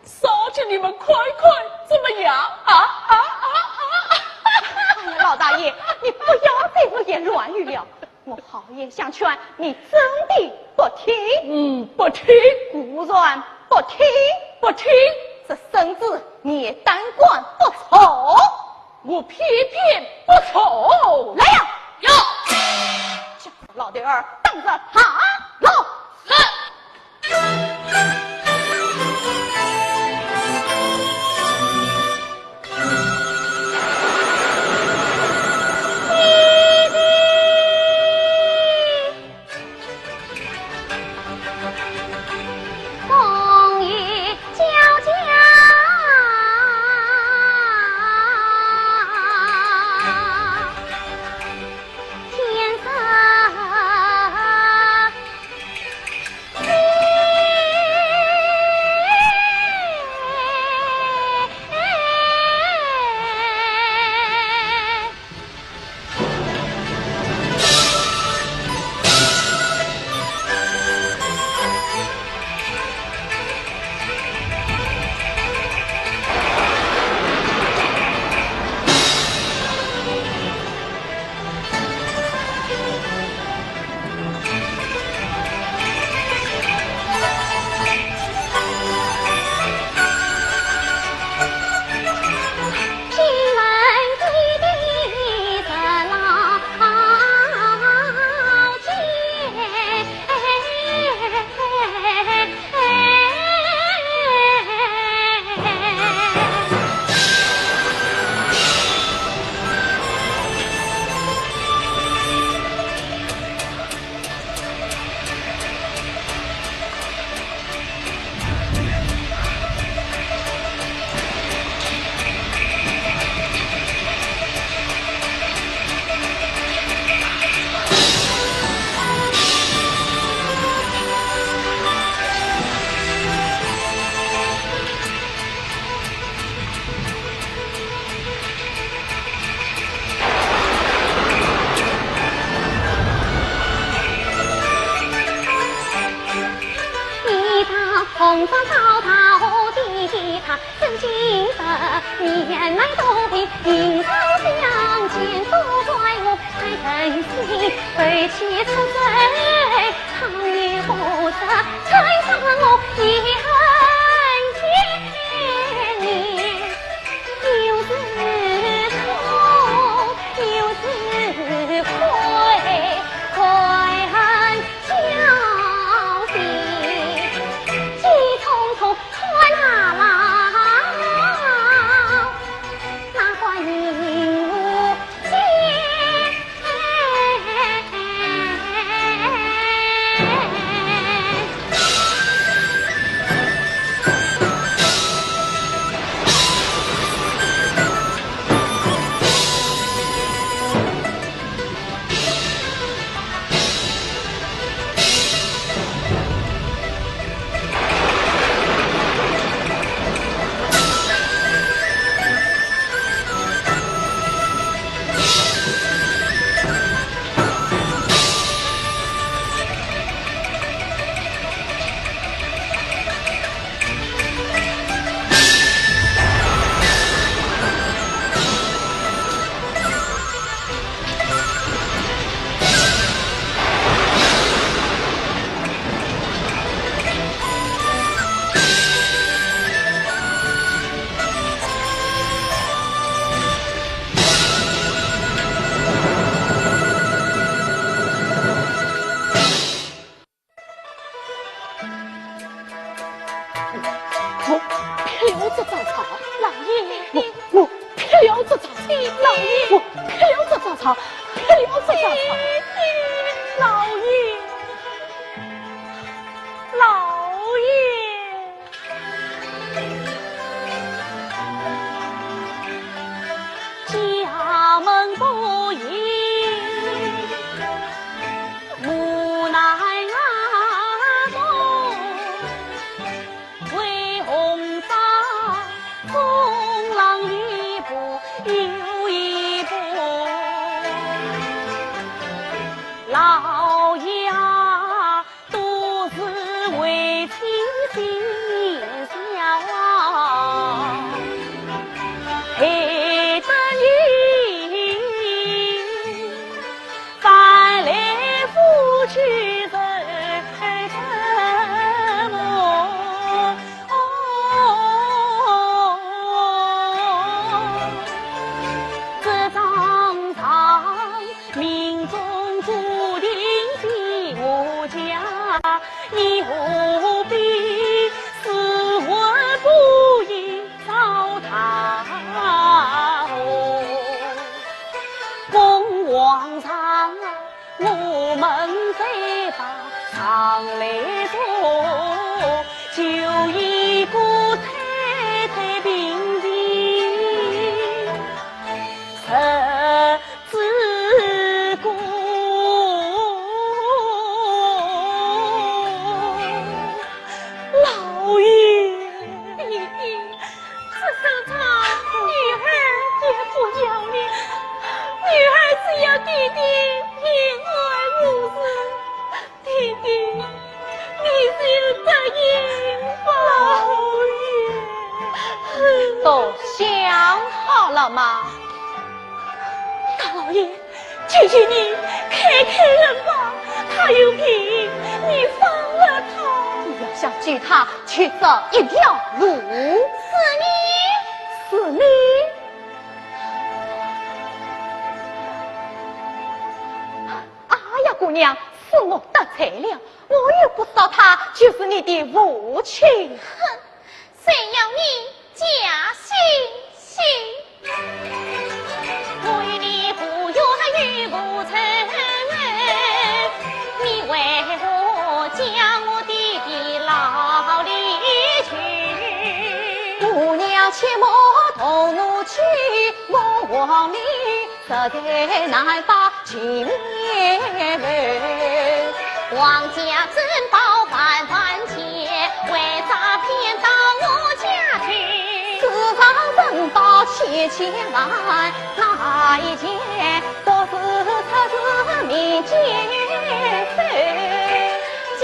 烧给你们看看，怎么样？啊啊啊啊！哎呀，老大爷，你不要再胡言乱语了。我好言相劝，你真的不听。嗯，不听。果然不听。不听。这圣旨你也胆敢不从？ 我偏偏不从。来呀！有。叫老头儿等着打老子。是。我劈了这只草，老爷，我，我劈了这只草，老爷，我劈了这只草，劈了这只草，老爷，老爷。老爷，爹爹，这声草女儿也不要了，女儿只要爹爹平安无事。 爹爹，你就答应吧。老爷。都想好了吗？大老爷，求求你开开恩吧，他有病，你放了他。你要想救他，只有一条路。是你？是你？ 哎呀，姑娘，是我得罪了，我又不杀他，就是你的父亲。哼，谁要你假惺惺？我与你无冤无仇，你为何将我爹爹牢里囚？姑娘切莫动怒气，我望你 实在难把情留。皇家珍宝万万件，为啥骗到我家去？世上珍宝千千万，哪一件不是出自民间手？既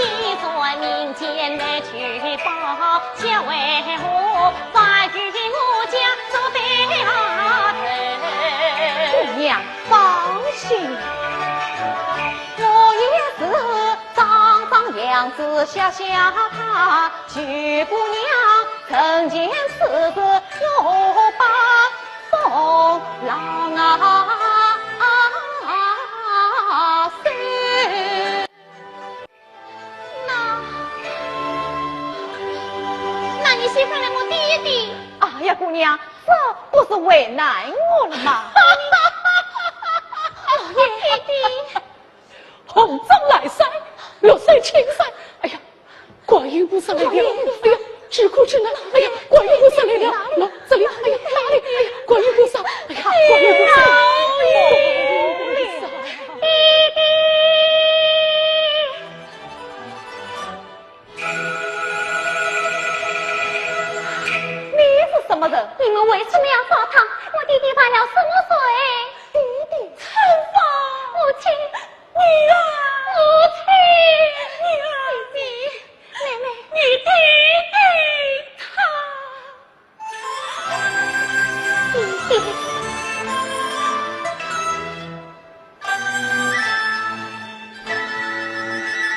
然民间姑娘放心，我也是张张扬子笑笑她，许姑娘成全此事我把风浪啊。 那，那你先放了我爹爹。哎呀，姑娘，这不是为难我了吗？老爷，爹爹。红掌来噻，绿水青山。哎呀，观音菩萨来了！哎呀，救苦救难！哎呀，观音菩萨来了！来，这里！哎呀，哪里？哎呀，观音菩萨！哎呀，观音菩萨！观音菩萨！爹爹。 你是什么人？你们为什么要抓他？我爹爹犯了什么罪？爹爹？春芳。母亲。女儿。母亲。女儿。姐姐。妹妹。你爹爹他。 爹爹，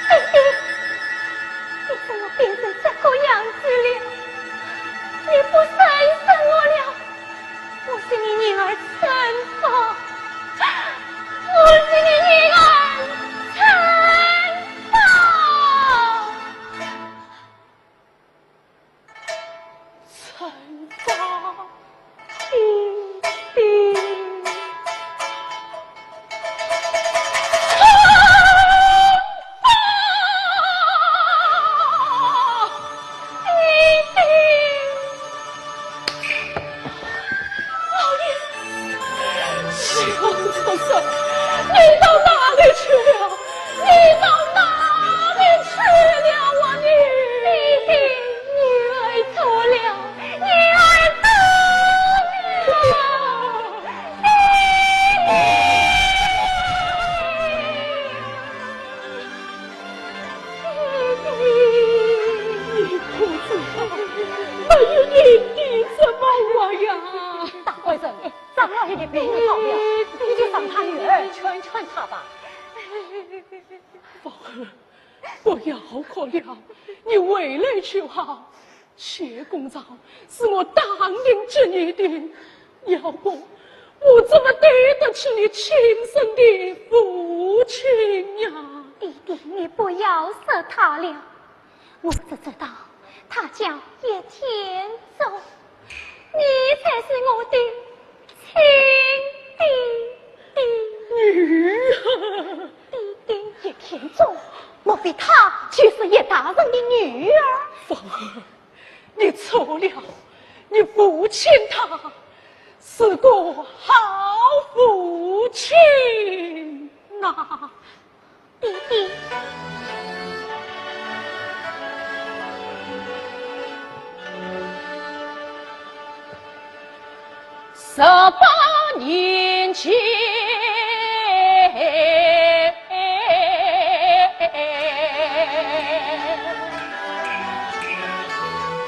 爹爹，你怎么变成这个样子了？你不认识我了？我是你女儿春芳，我是你女儿春芳。 春芳爹爹。春芳爹爹。老爷， 穷畜生，你到哪里去了？你到哪里去了啊你？爹爹，女儿走了，女儿走了。爹爹，爹爹。你哭什么？没有你爹爹怎么活呀？大官人， 张老爷的病好了，你就让他女儿劝劝他吧。芳儿，不要哭了，你回来就好。谢公丈是我答应给你的，要不我怎么对得起你亲生的父亲呀？爹爹，你不要说他了。 我只知道他叫叶天宗，你才是我的亲爹爹。女儿。爹爹，叶天宗，莫非她就是叶大人的女儿？芳儿，你错了，你父亲他是个好父亲呐。 爹爹。十八年前，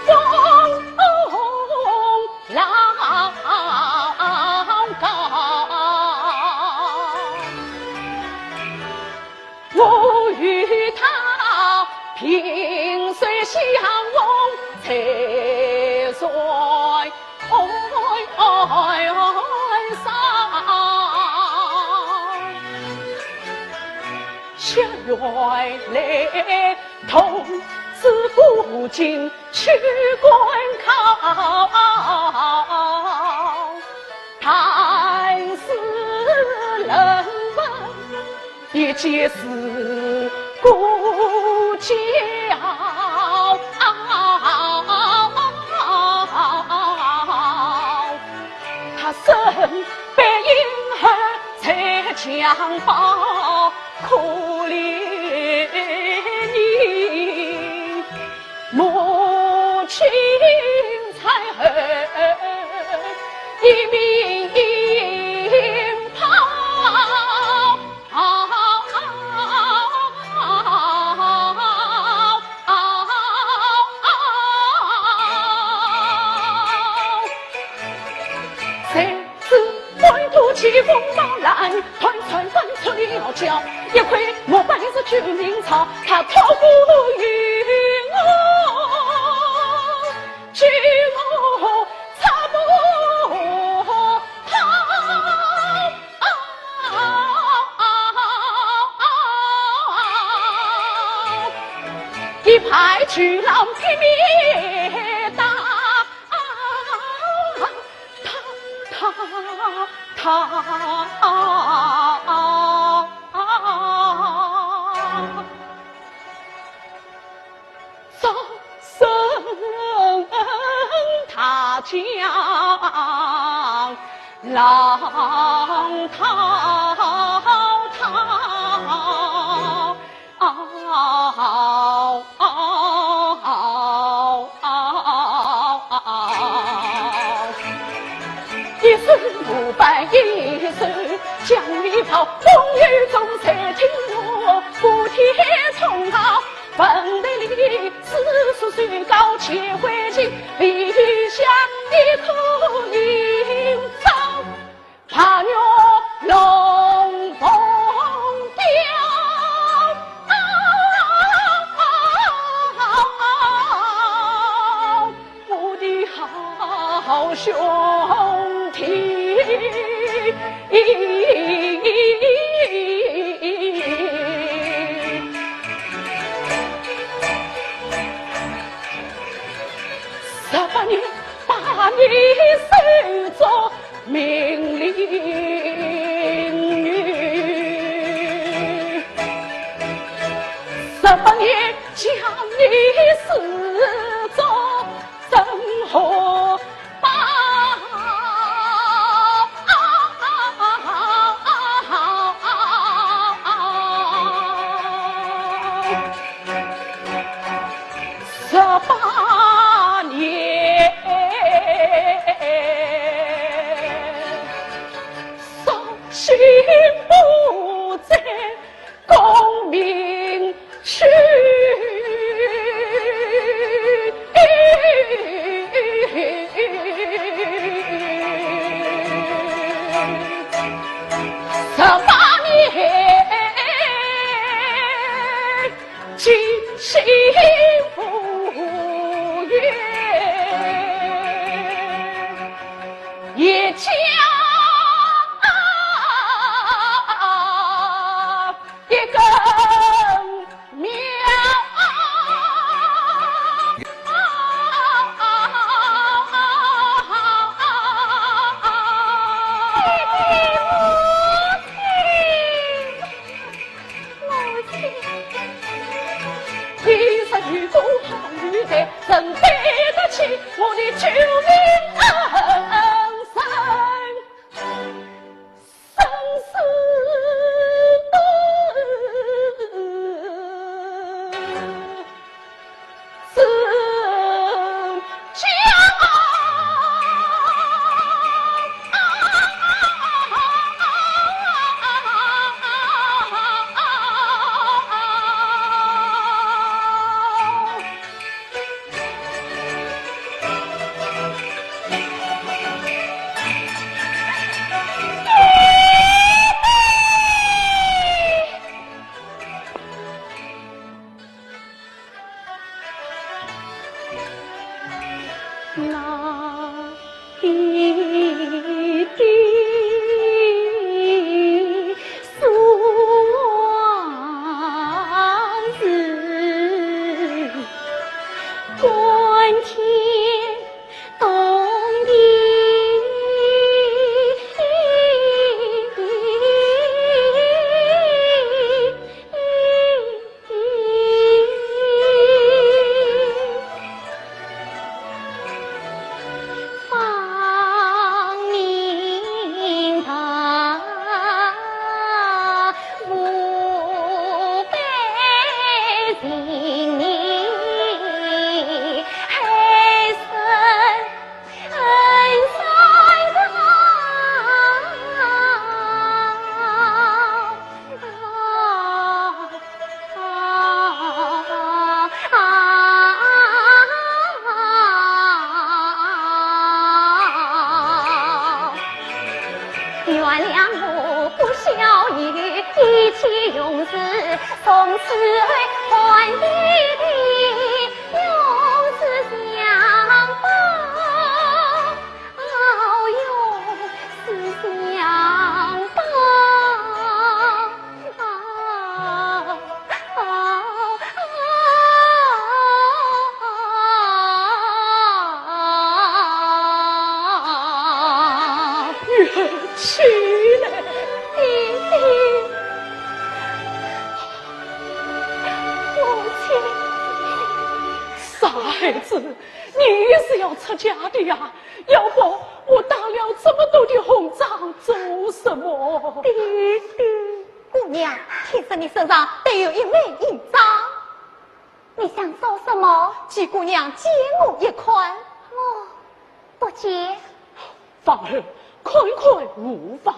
风浪 高。我与他萍水相逢在船上，相约来同治古今 去赶考，但是人文一件事过骄傲。他身背影儿在襁褓，可怜你。 母亲在后，一命跑。俺团团团出了叫，一块木板是救命草，他托孤与我，救我擦不好。一派巨浪拼命打。 他他他他，早生他将浪滔滔。 嗷嗷嗷嗷！一手木板一手将你抱，风雨中谁听我？不听从啊，坟头里四十岁高且灰烬，里向你可以走。 白玉龙凤雕，我的好兄弟。十八年，把你收做 命令女，十八年将你视作真和宝。十八年，绍兴不在功名去。十八年， 今夕无月，一家从此后，看爹爹永是相伴，永是相伴。啊，啊，啊，啊，啊。 起来。爹爹。母亲。傻孩子，你也是要出家的呀，要不我打了这么多的红妆做什么？爹爹。姑娘，听说你身上带有一枚印章。 你想做什么？借姑娘借我一看。我不借。芳儿，看看无妨。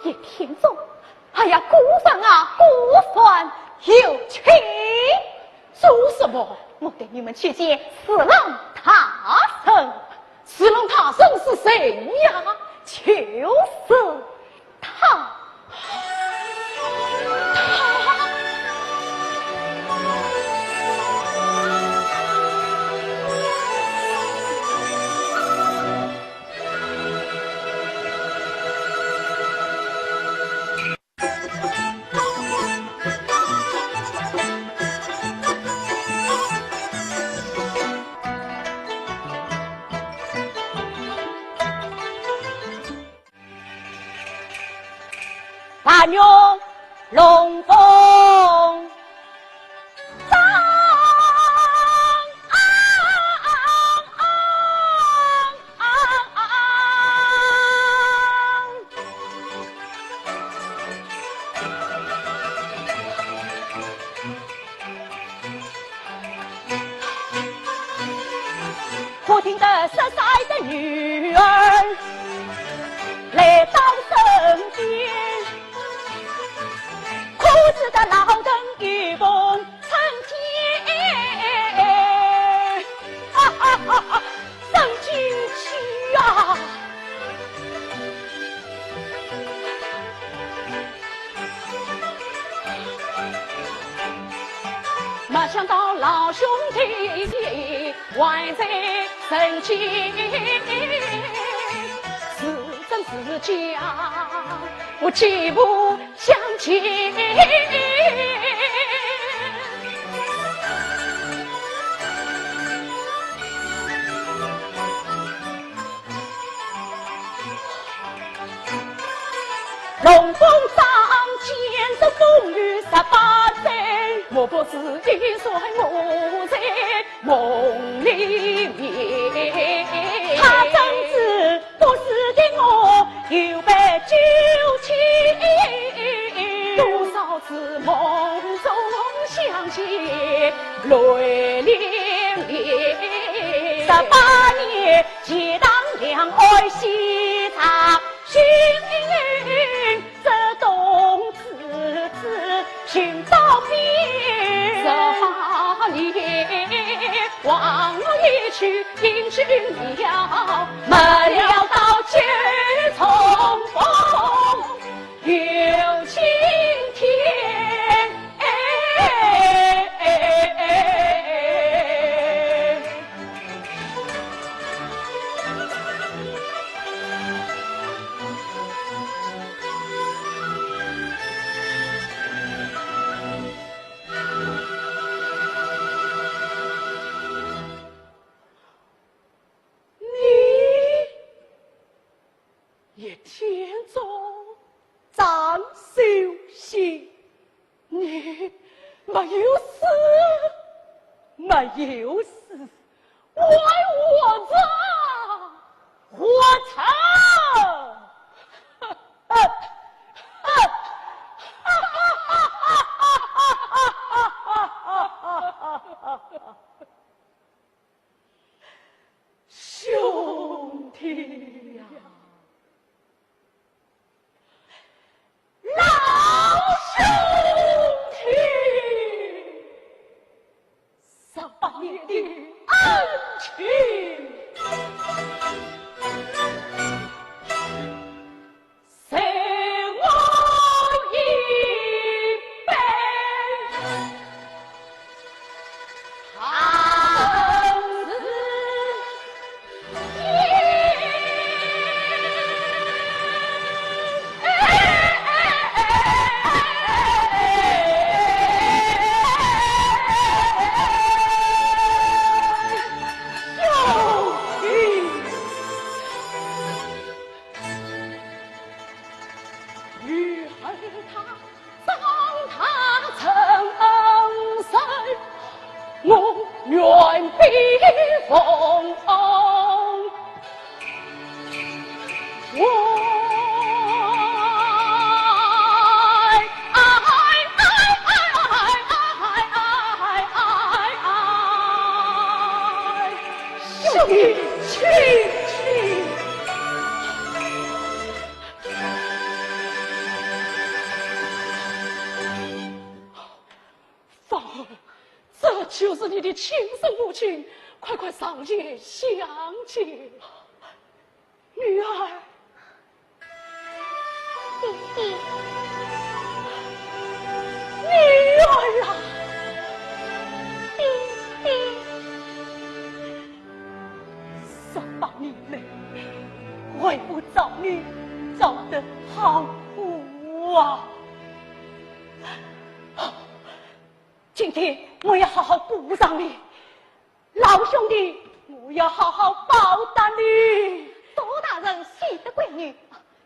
一天中，哎呀，过分啊，过分！有请。做什么？我带你们去见侍郎大人。侍郎大人是谁呀？就是他。 白云龙凤。 忽听得十三的女儿来到身边，可是的老人一梦成天，哈哈哈哈，生进去啊！ 没想到老兄弟还在人间，是真是假，我既不相信。 龙凤掌，见这风雨十八载，我不是一岁，我在梦里面。他怎知不是的我有被九千，多少次梦中想起泪淋漓。十八年 钱塘两岸西茶寻，这东子子寻到边。十八年望我一去，英雄了，没料到九重风。 有今天。你 一天中，张秀喜，你没有死，没有死，还活着，活着！兄弟呀，老兄女儿她长大成人，我愿比风。兄弟，请，请。芳儿，这就是你的亲生母亲，快快上前相见。女儿，爹爹，女儿啊！爹爹，十八年来，为父找你找得好苦啊！今天我要好好补偿你。 老兄弟，我要好好报答你。多大人喜得贵女，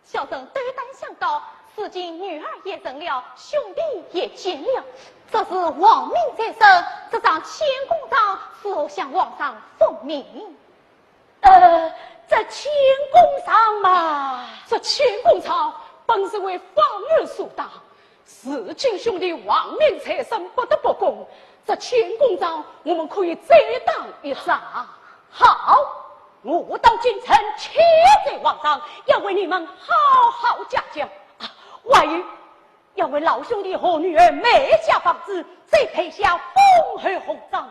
小生斗胆相告，如今女儿也成了，兄弟也见了，这是王命在身，这张千古状如何向皇上复命？呃，这千古状嘛，这千古状本是为芳儿所打， 如今兄弟王命在身，不得不供，这千古状我们可以再打一仗。好，我到京城去见皇上，要为你们好好讲讲。啊，还有，要为老兄弟和女儿买下房子，再配下丰厚红妆，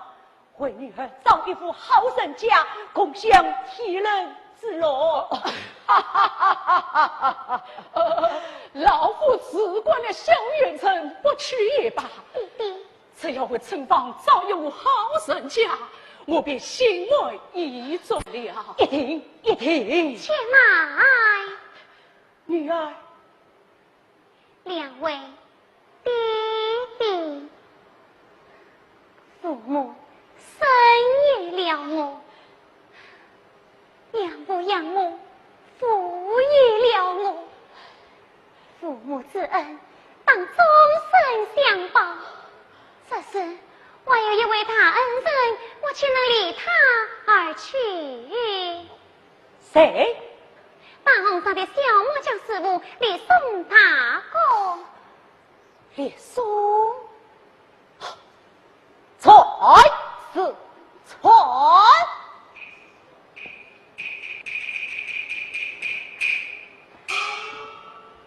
为女儿找一户好人家，共享天伦之乐。哈哈哈哈哈哈！老夫只管了小县城，不去也罢。爹爹，只要为春芳找一户好人家，我便心满意足了。一定，一定。且慢。女儿， 两位爹爹，父母生育了我，养父养母抚育了我，父母之恩当终身相报。这时还有一位大恩人，我岂能离他而去？谁？ 当红上的小木匠师傅李松大哥。李松？在是在。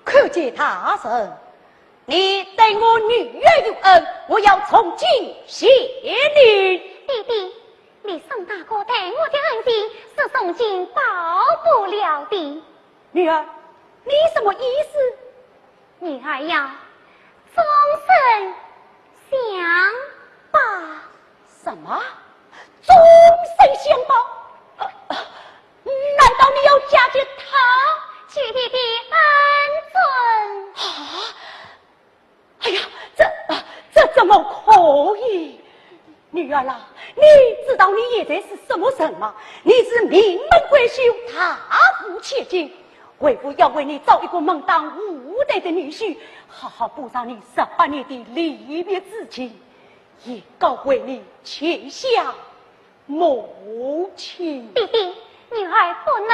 叩见大人，你对我女儿有恩，我要从今谢你。爹爹， 李松大哥待我的恩情是从今报不了的。女儿，你什么意思？女儿要终身相报。什么？终身相报？呃，呃，难道你要嫁给他？求爹爹恩准。啊？ 哎呀，这，这怎么可以？女儿啊，你知道你现在是什么人吗？你是名门闺秀，大户千金，为父要为你找一个门当户对的女婿，好好补偿你十八年的离别之情，以告慰你前下 母亲。爹爹，女儿不能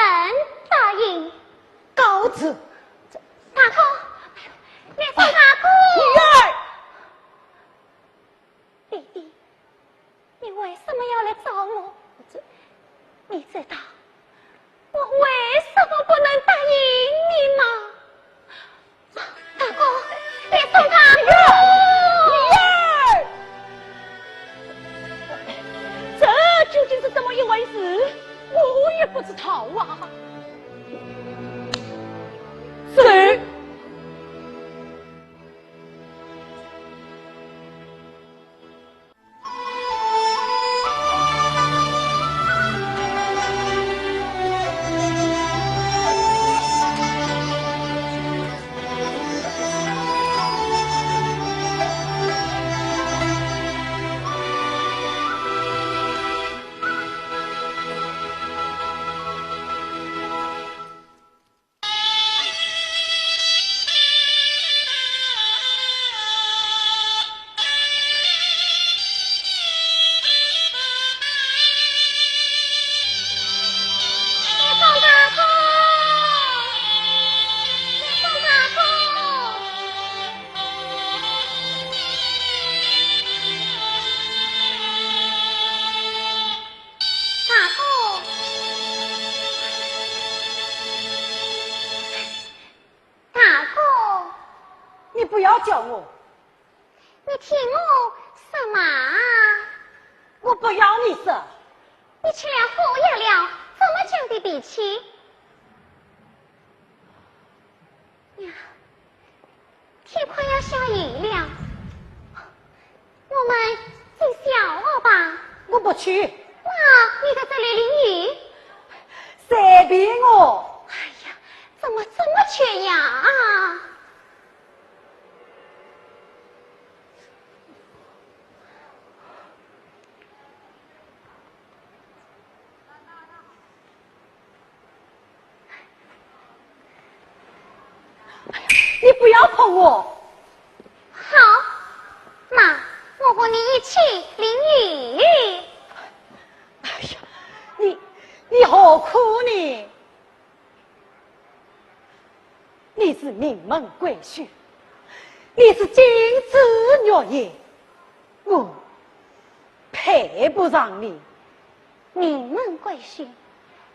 答应。告辞。大哥，李松大哥。女儿。爹爹，你为什么要来找我？这，你知道 我为什么不能答应你吗？大哥，李松大哥！女儿，这究竟是怎么一回事？我也不知道啊。谁？不要叫我。你听我说嘛。我不要你说。你吃了虎药了，怎么这样的脾气？呀，天快要下雨了，我们进小屋吧。我不去。那你在这里淋雨？随便我。哎呀，怎么这么缺牙啊？你不要碰我。好，那我和你一起淋雨。哎呀，你，你何苦呢？你是名门贵婿，你是金枝玉叶，我配不上你。名门贵婿，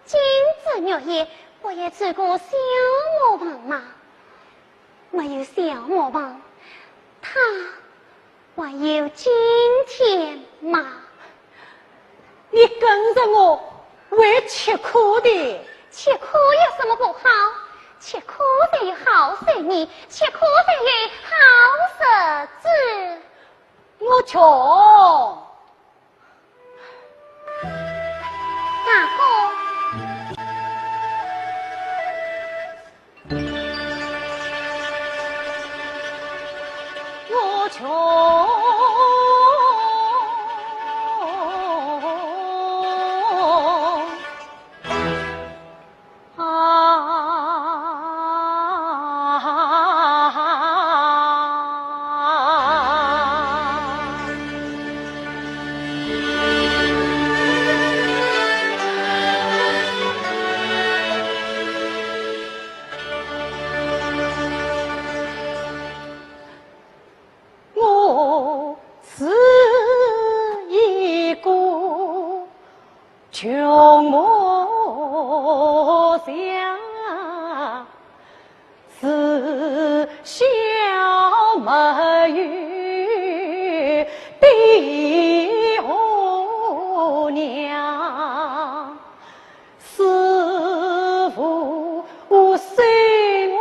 金枝玉叶，不也只过小磨坊吗？没有小磨坊，他 还有今天吗？你跟着我会吃苦的。吃苦有什么不好？吃苦才有好生意，吃苦才有好日子。我穷。 大哥。我穷。啊。我是一个 穷木匠，自小没有爹和娘，师父收我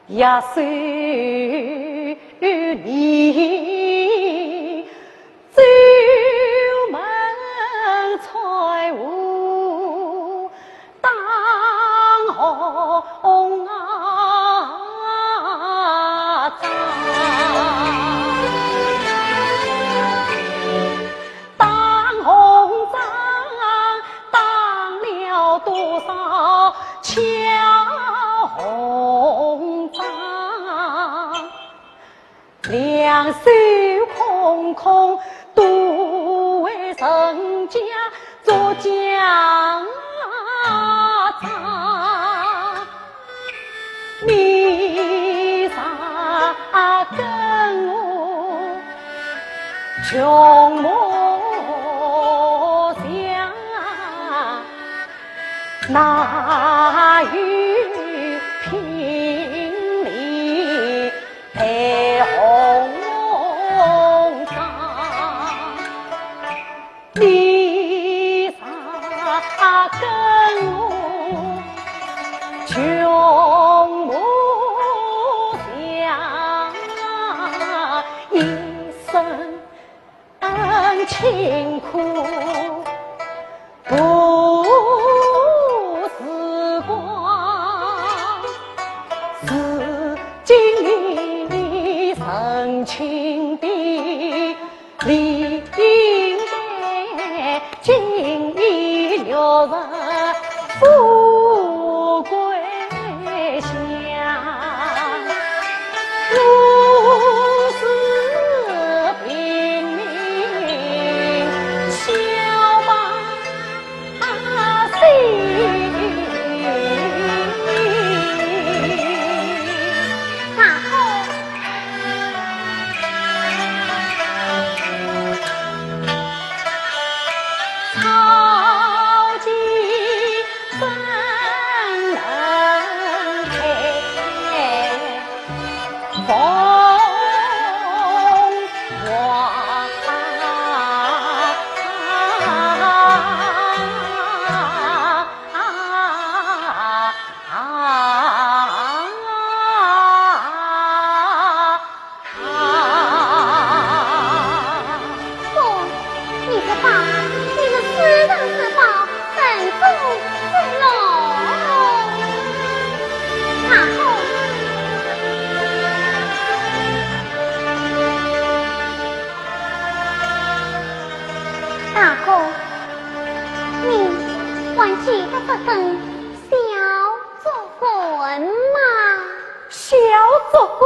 也是你专门财务当红啊，当红 当红当，当了多少巧红当，两手空空都为人家做嫁妆。 你若跟我穷木匠，哪有聘礼配红妆？ 你若跟我穷木匠，一生辛苦不时光，如今你成亲的 理应该锦衣玉食富贵享。我是平民小百 草间不，你这宝，你是世上之宝，珍珠之龙。大哥，大哥，你还记得这本《小作棍》吗？《小作棍》。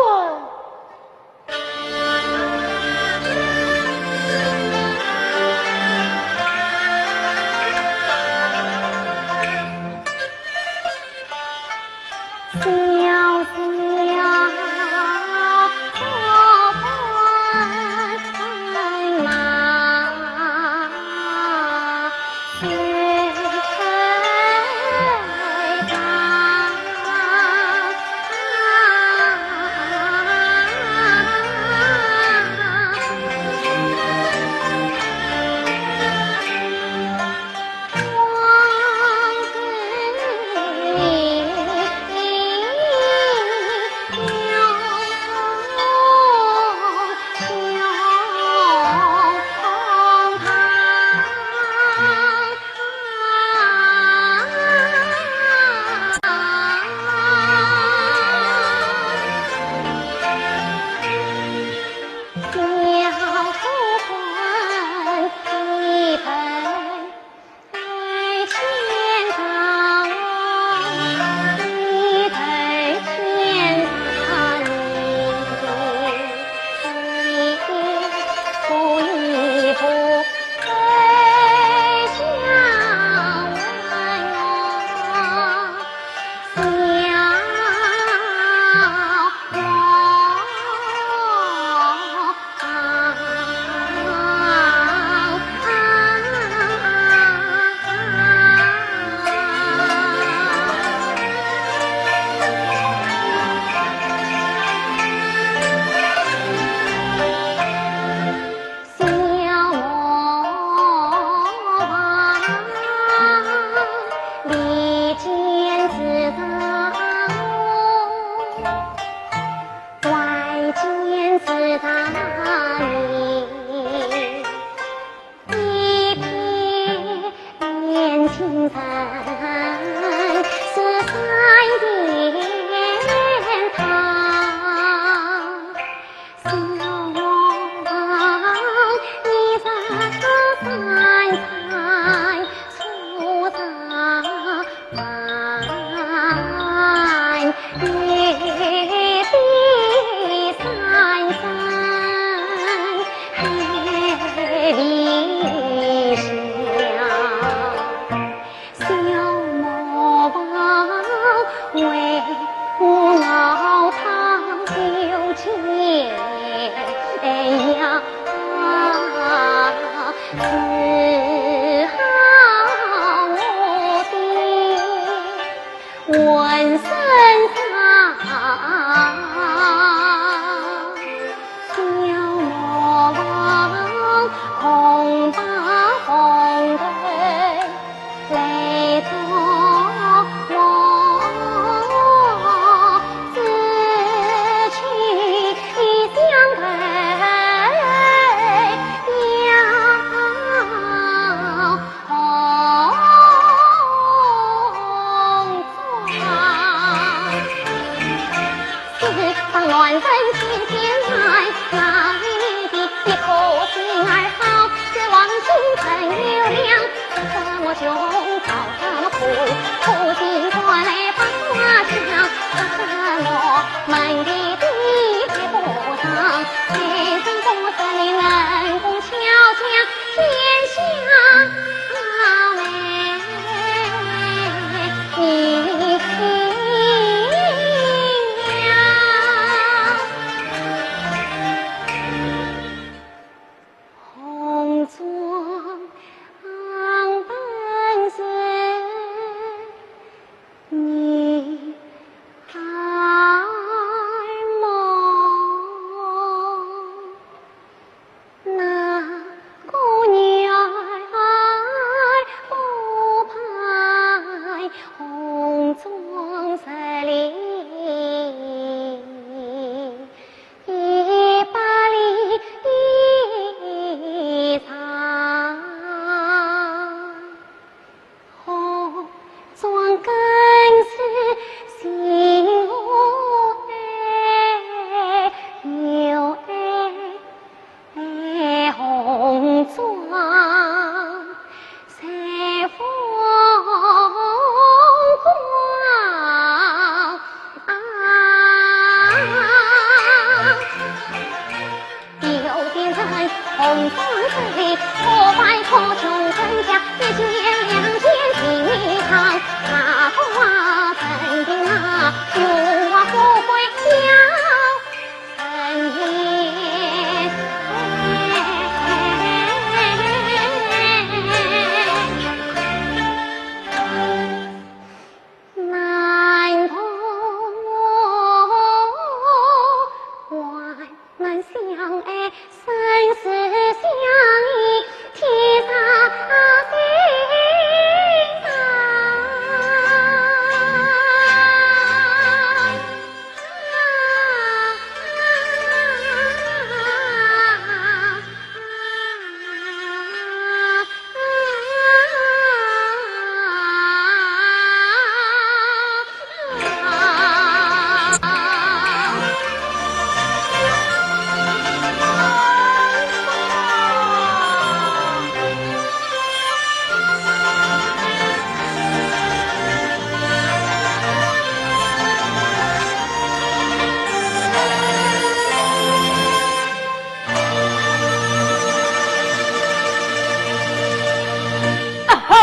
啊哼，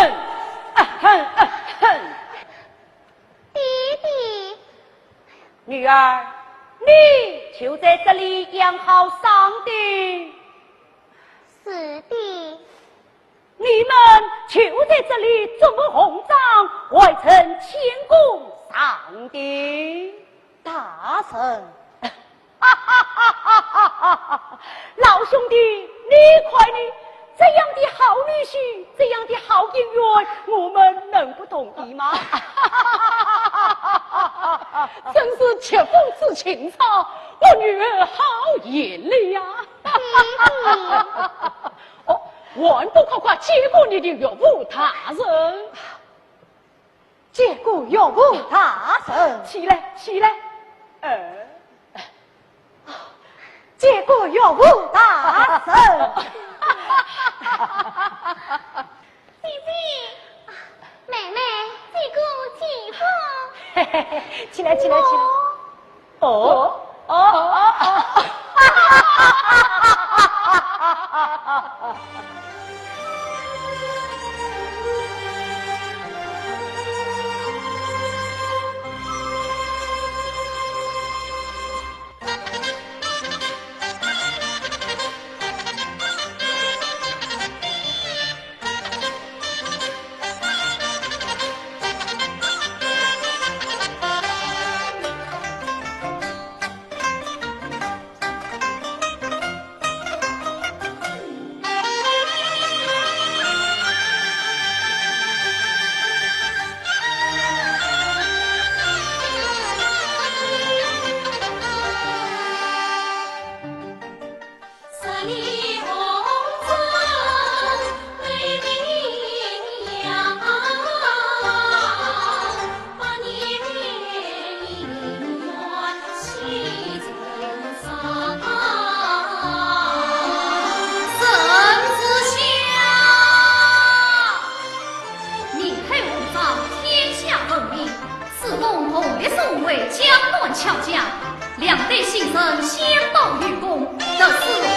啊哼，啊哼。爹爹。女儿，你就在这里养好伤兵。是的。你们就在这里做梦红妆，外城天公上帝。大人。哈哈哈哈哈哈！老兄弟，你看呢？这样的好女婿，这样的好姻缘，我们能不同意吗？真是绝风之情操，我女儿好眼力呀！哦，还不快快见过你的岳父大人！见过岳父大人！起来，起来。呃。见过岳父大人！姐姐，妹妹，见过姐夫。起来，起来，起来。哦，哦，哦，哦。明黑红妆，天下闻名，自封同立松为江南巧匠，两代新人相当有功，特此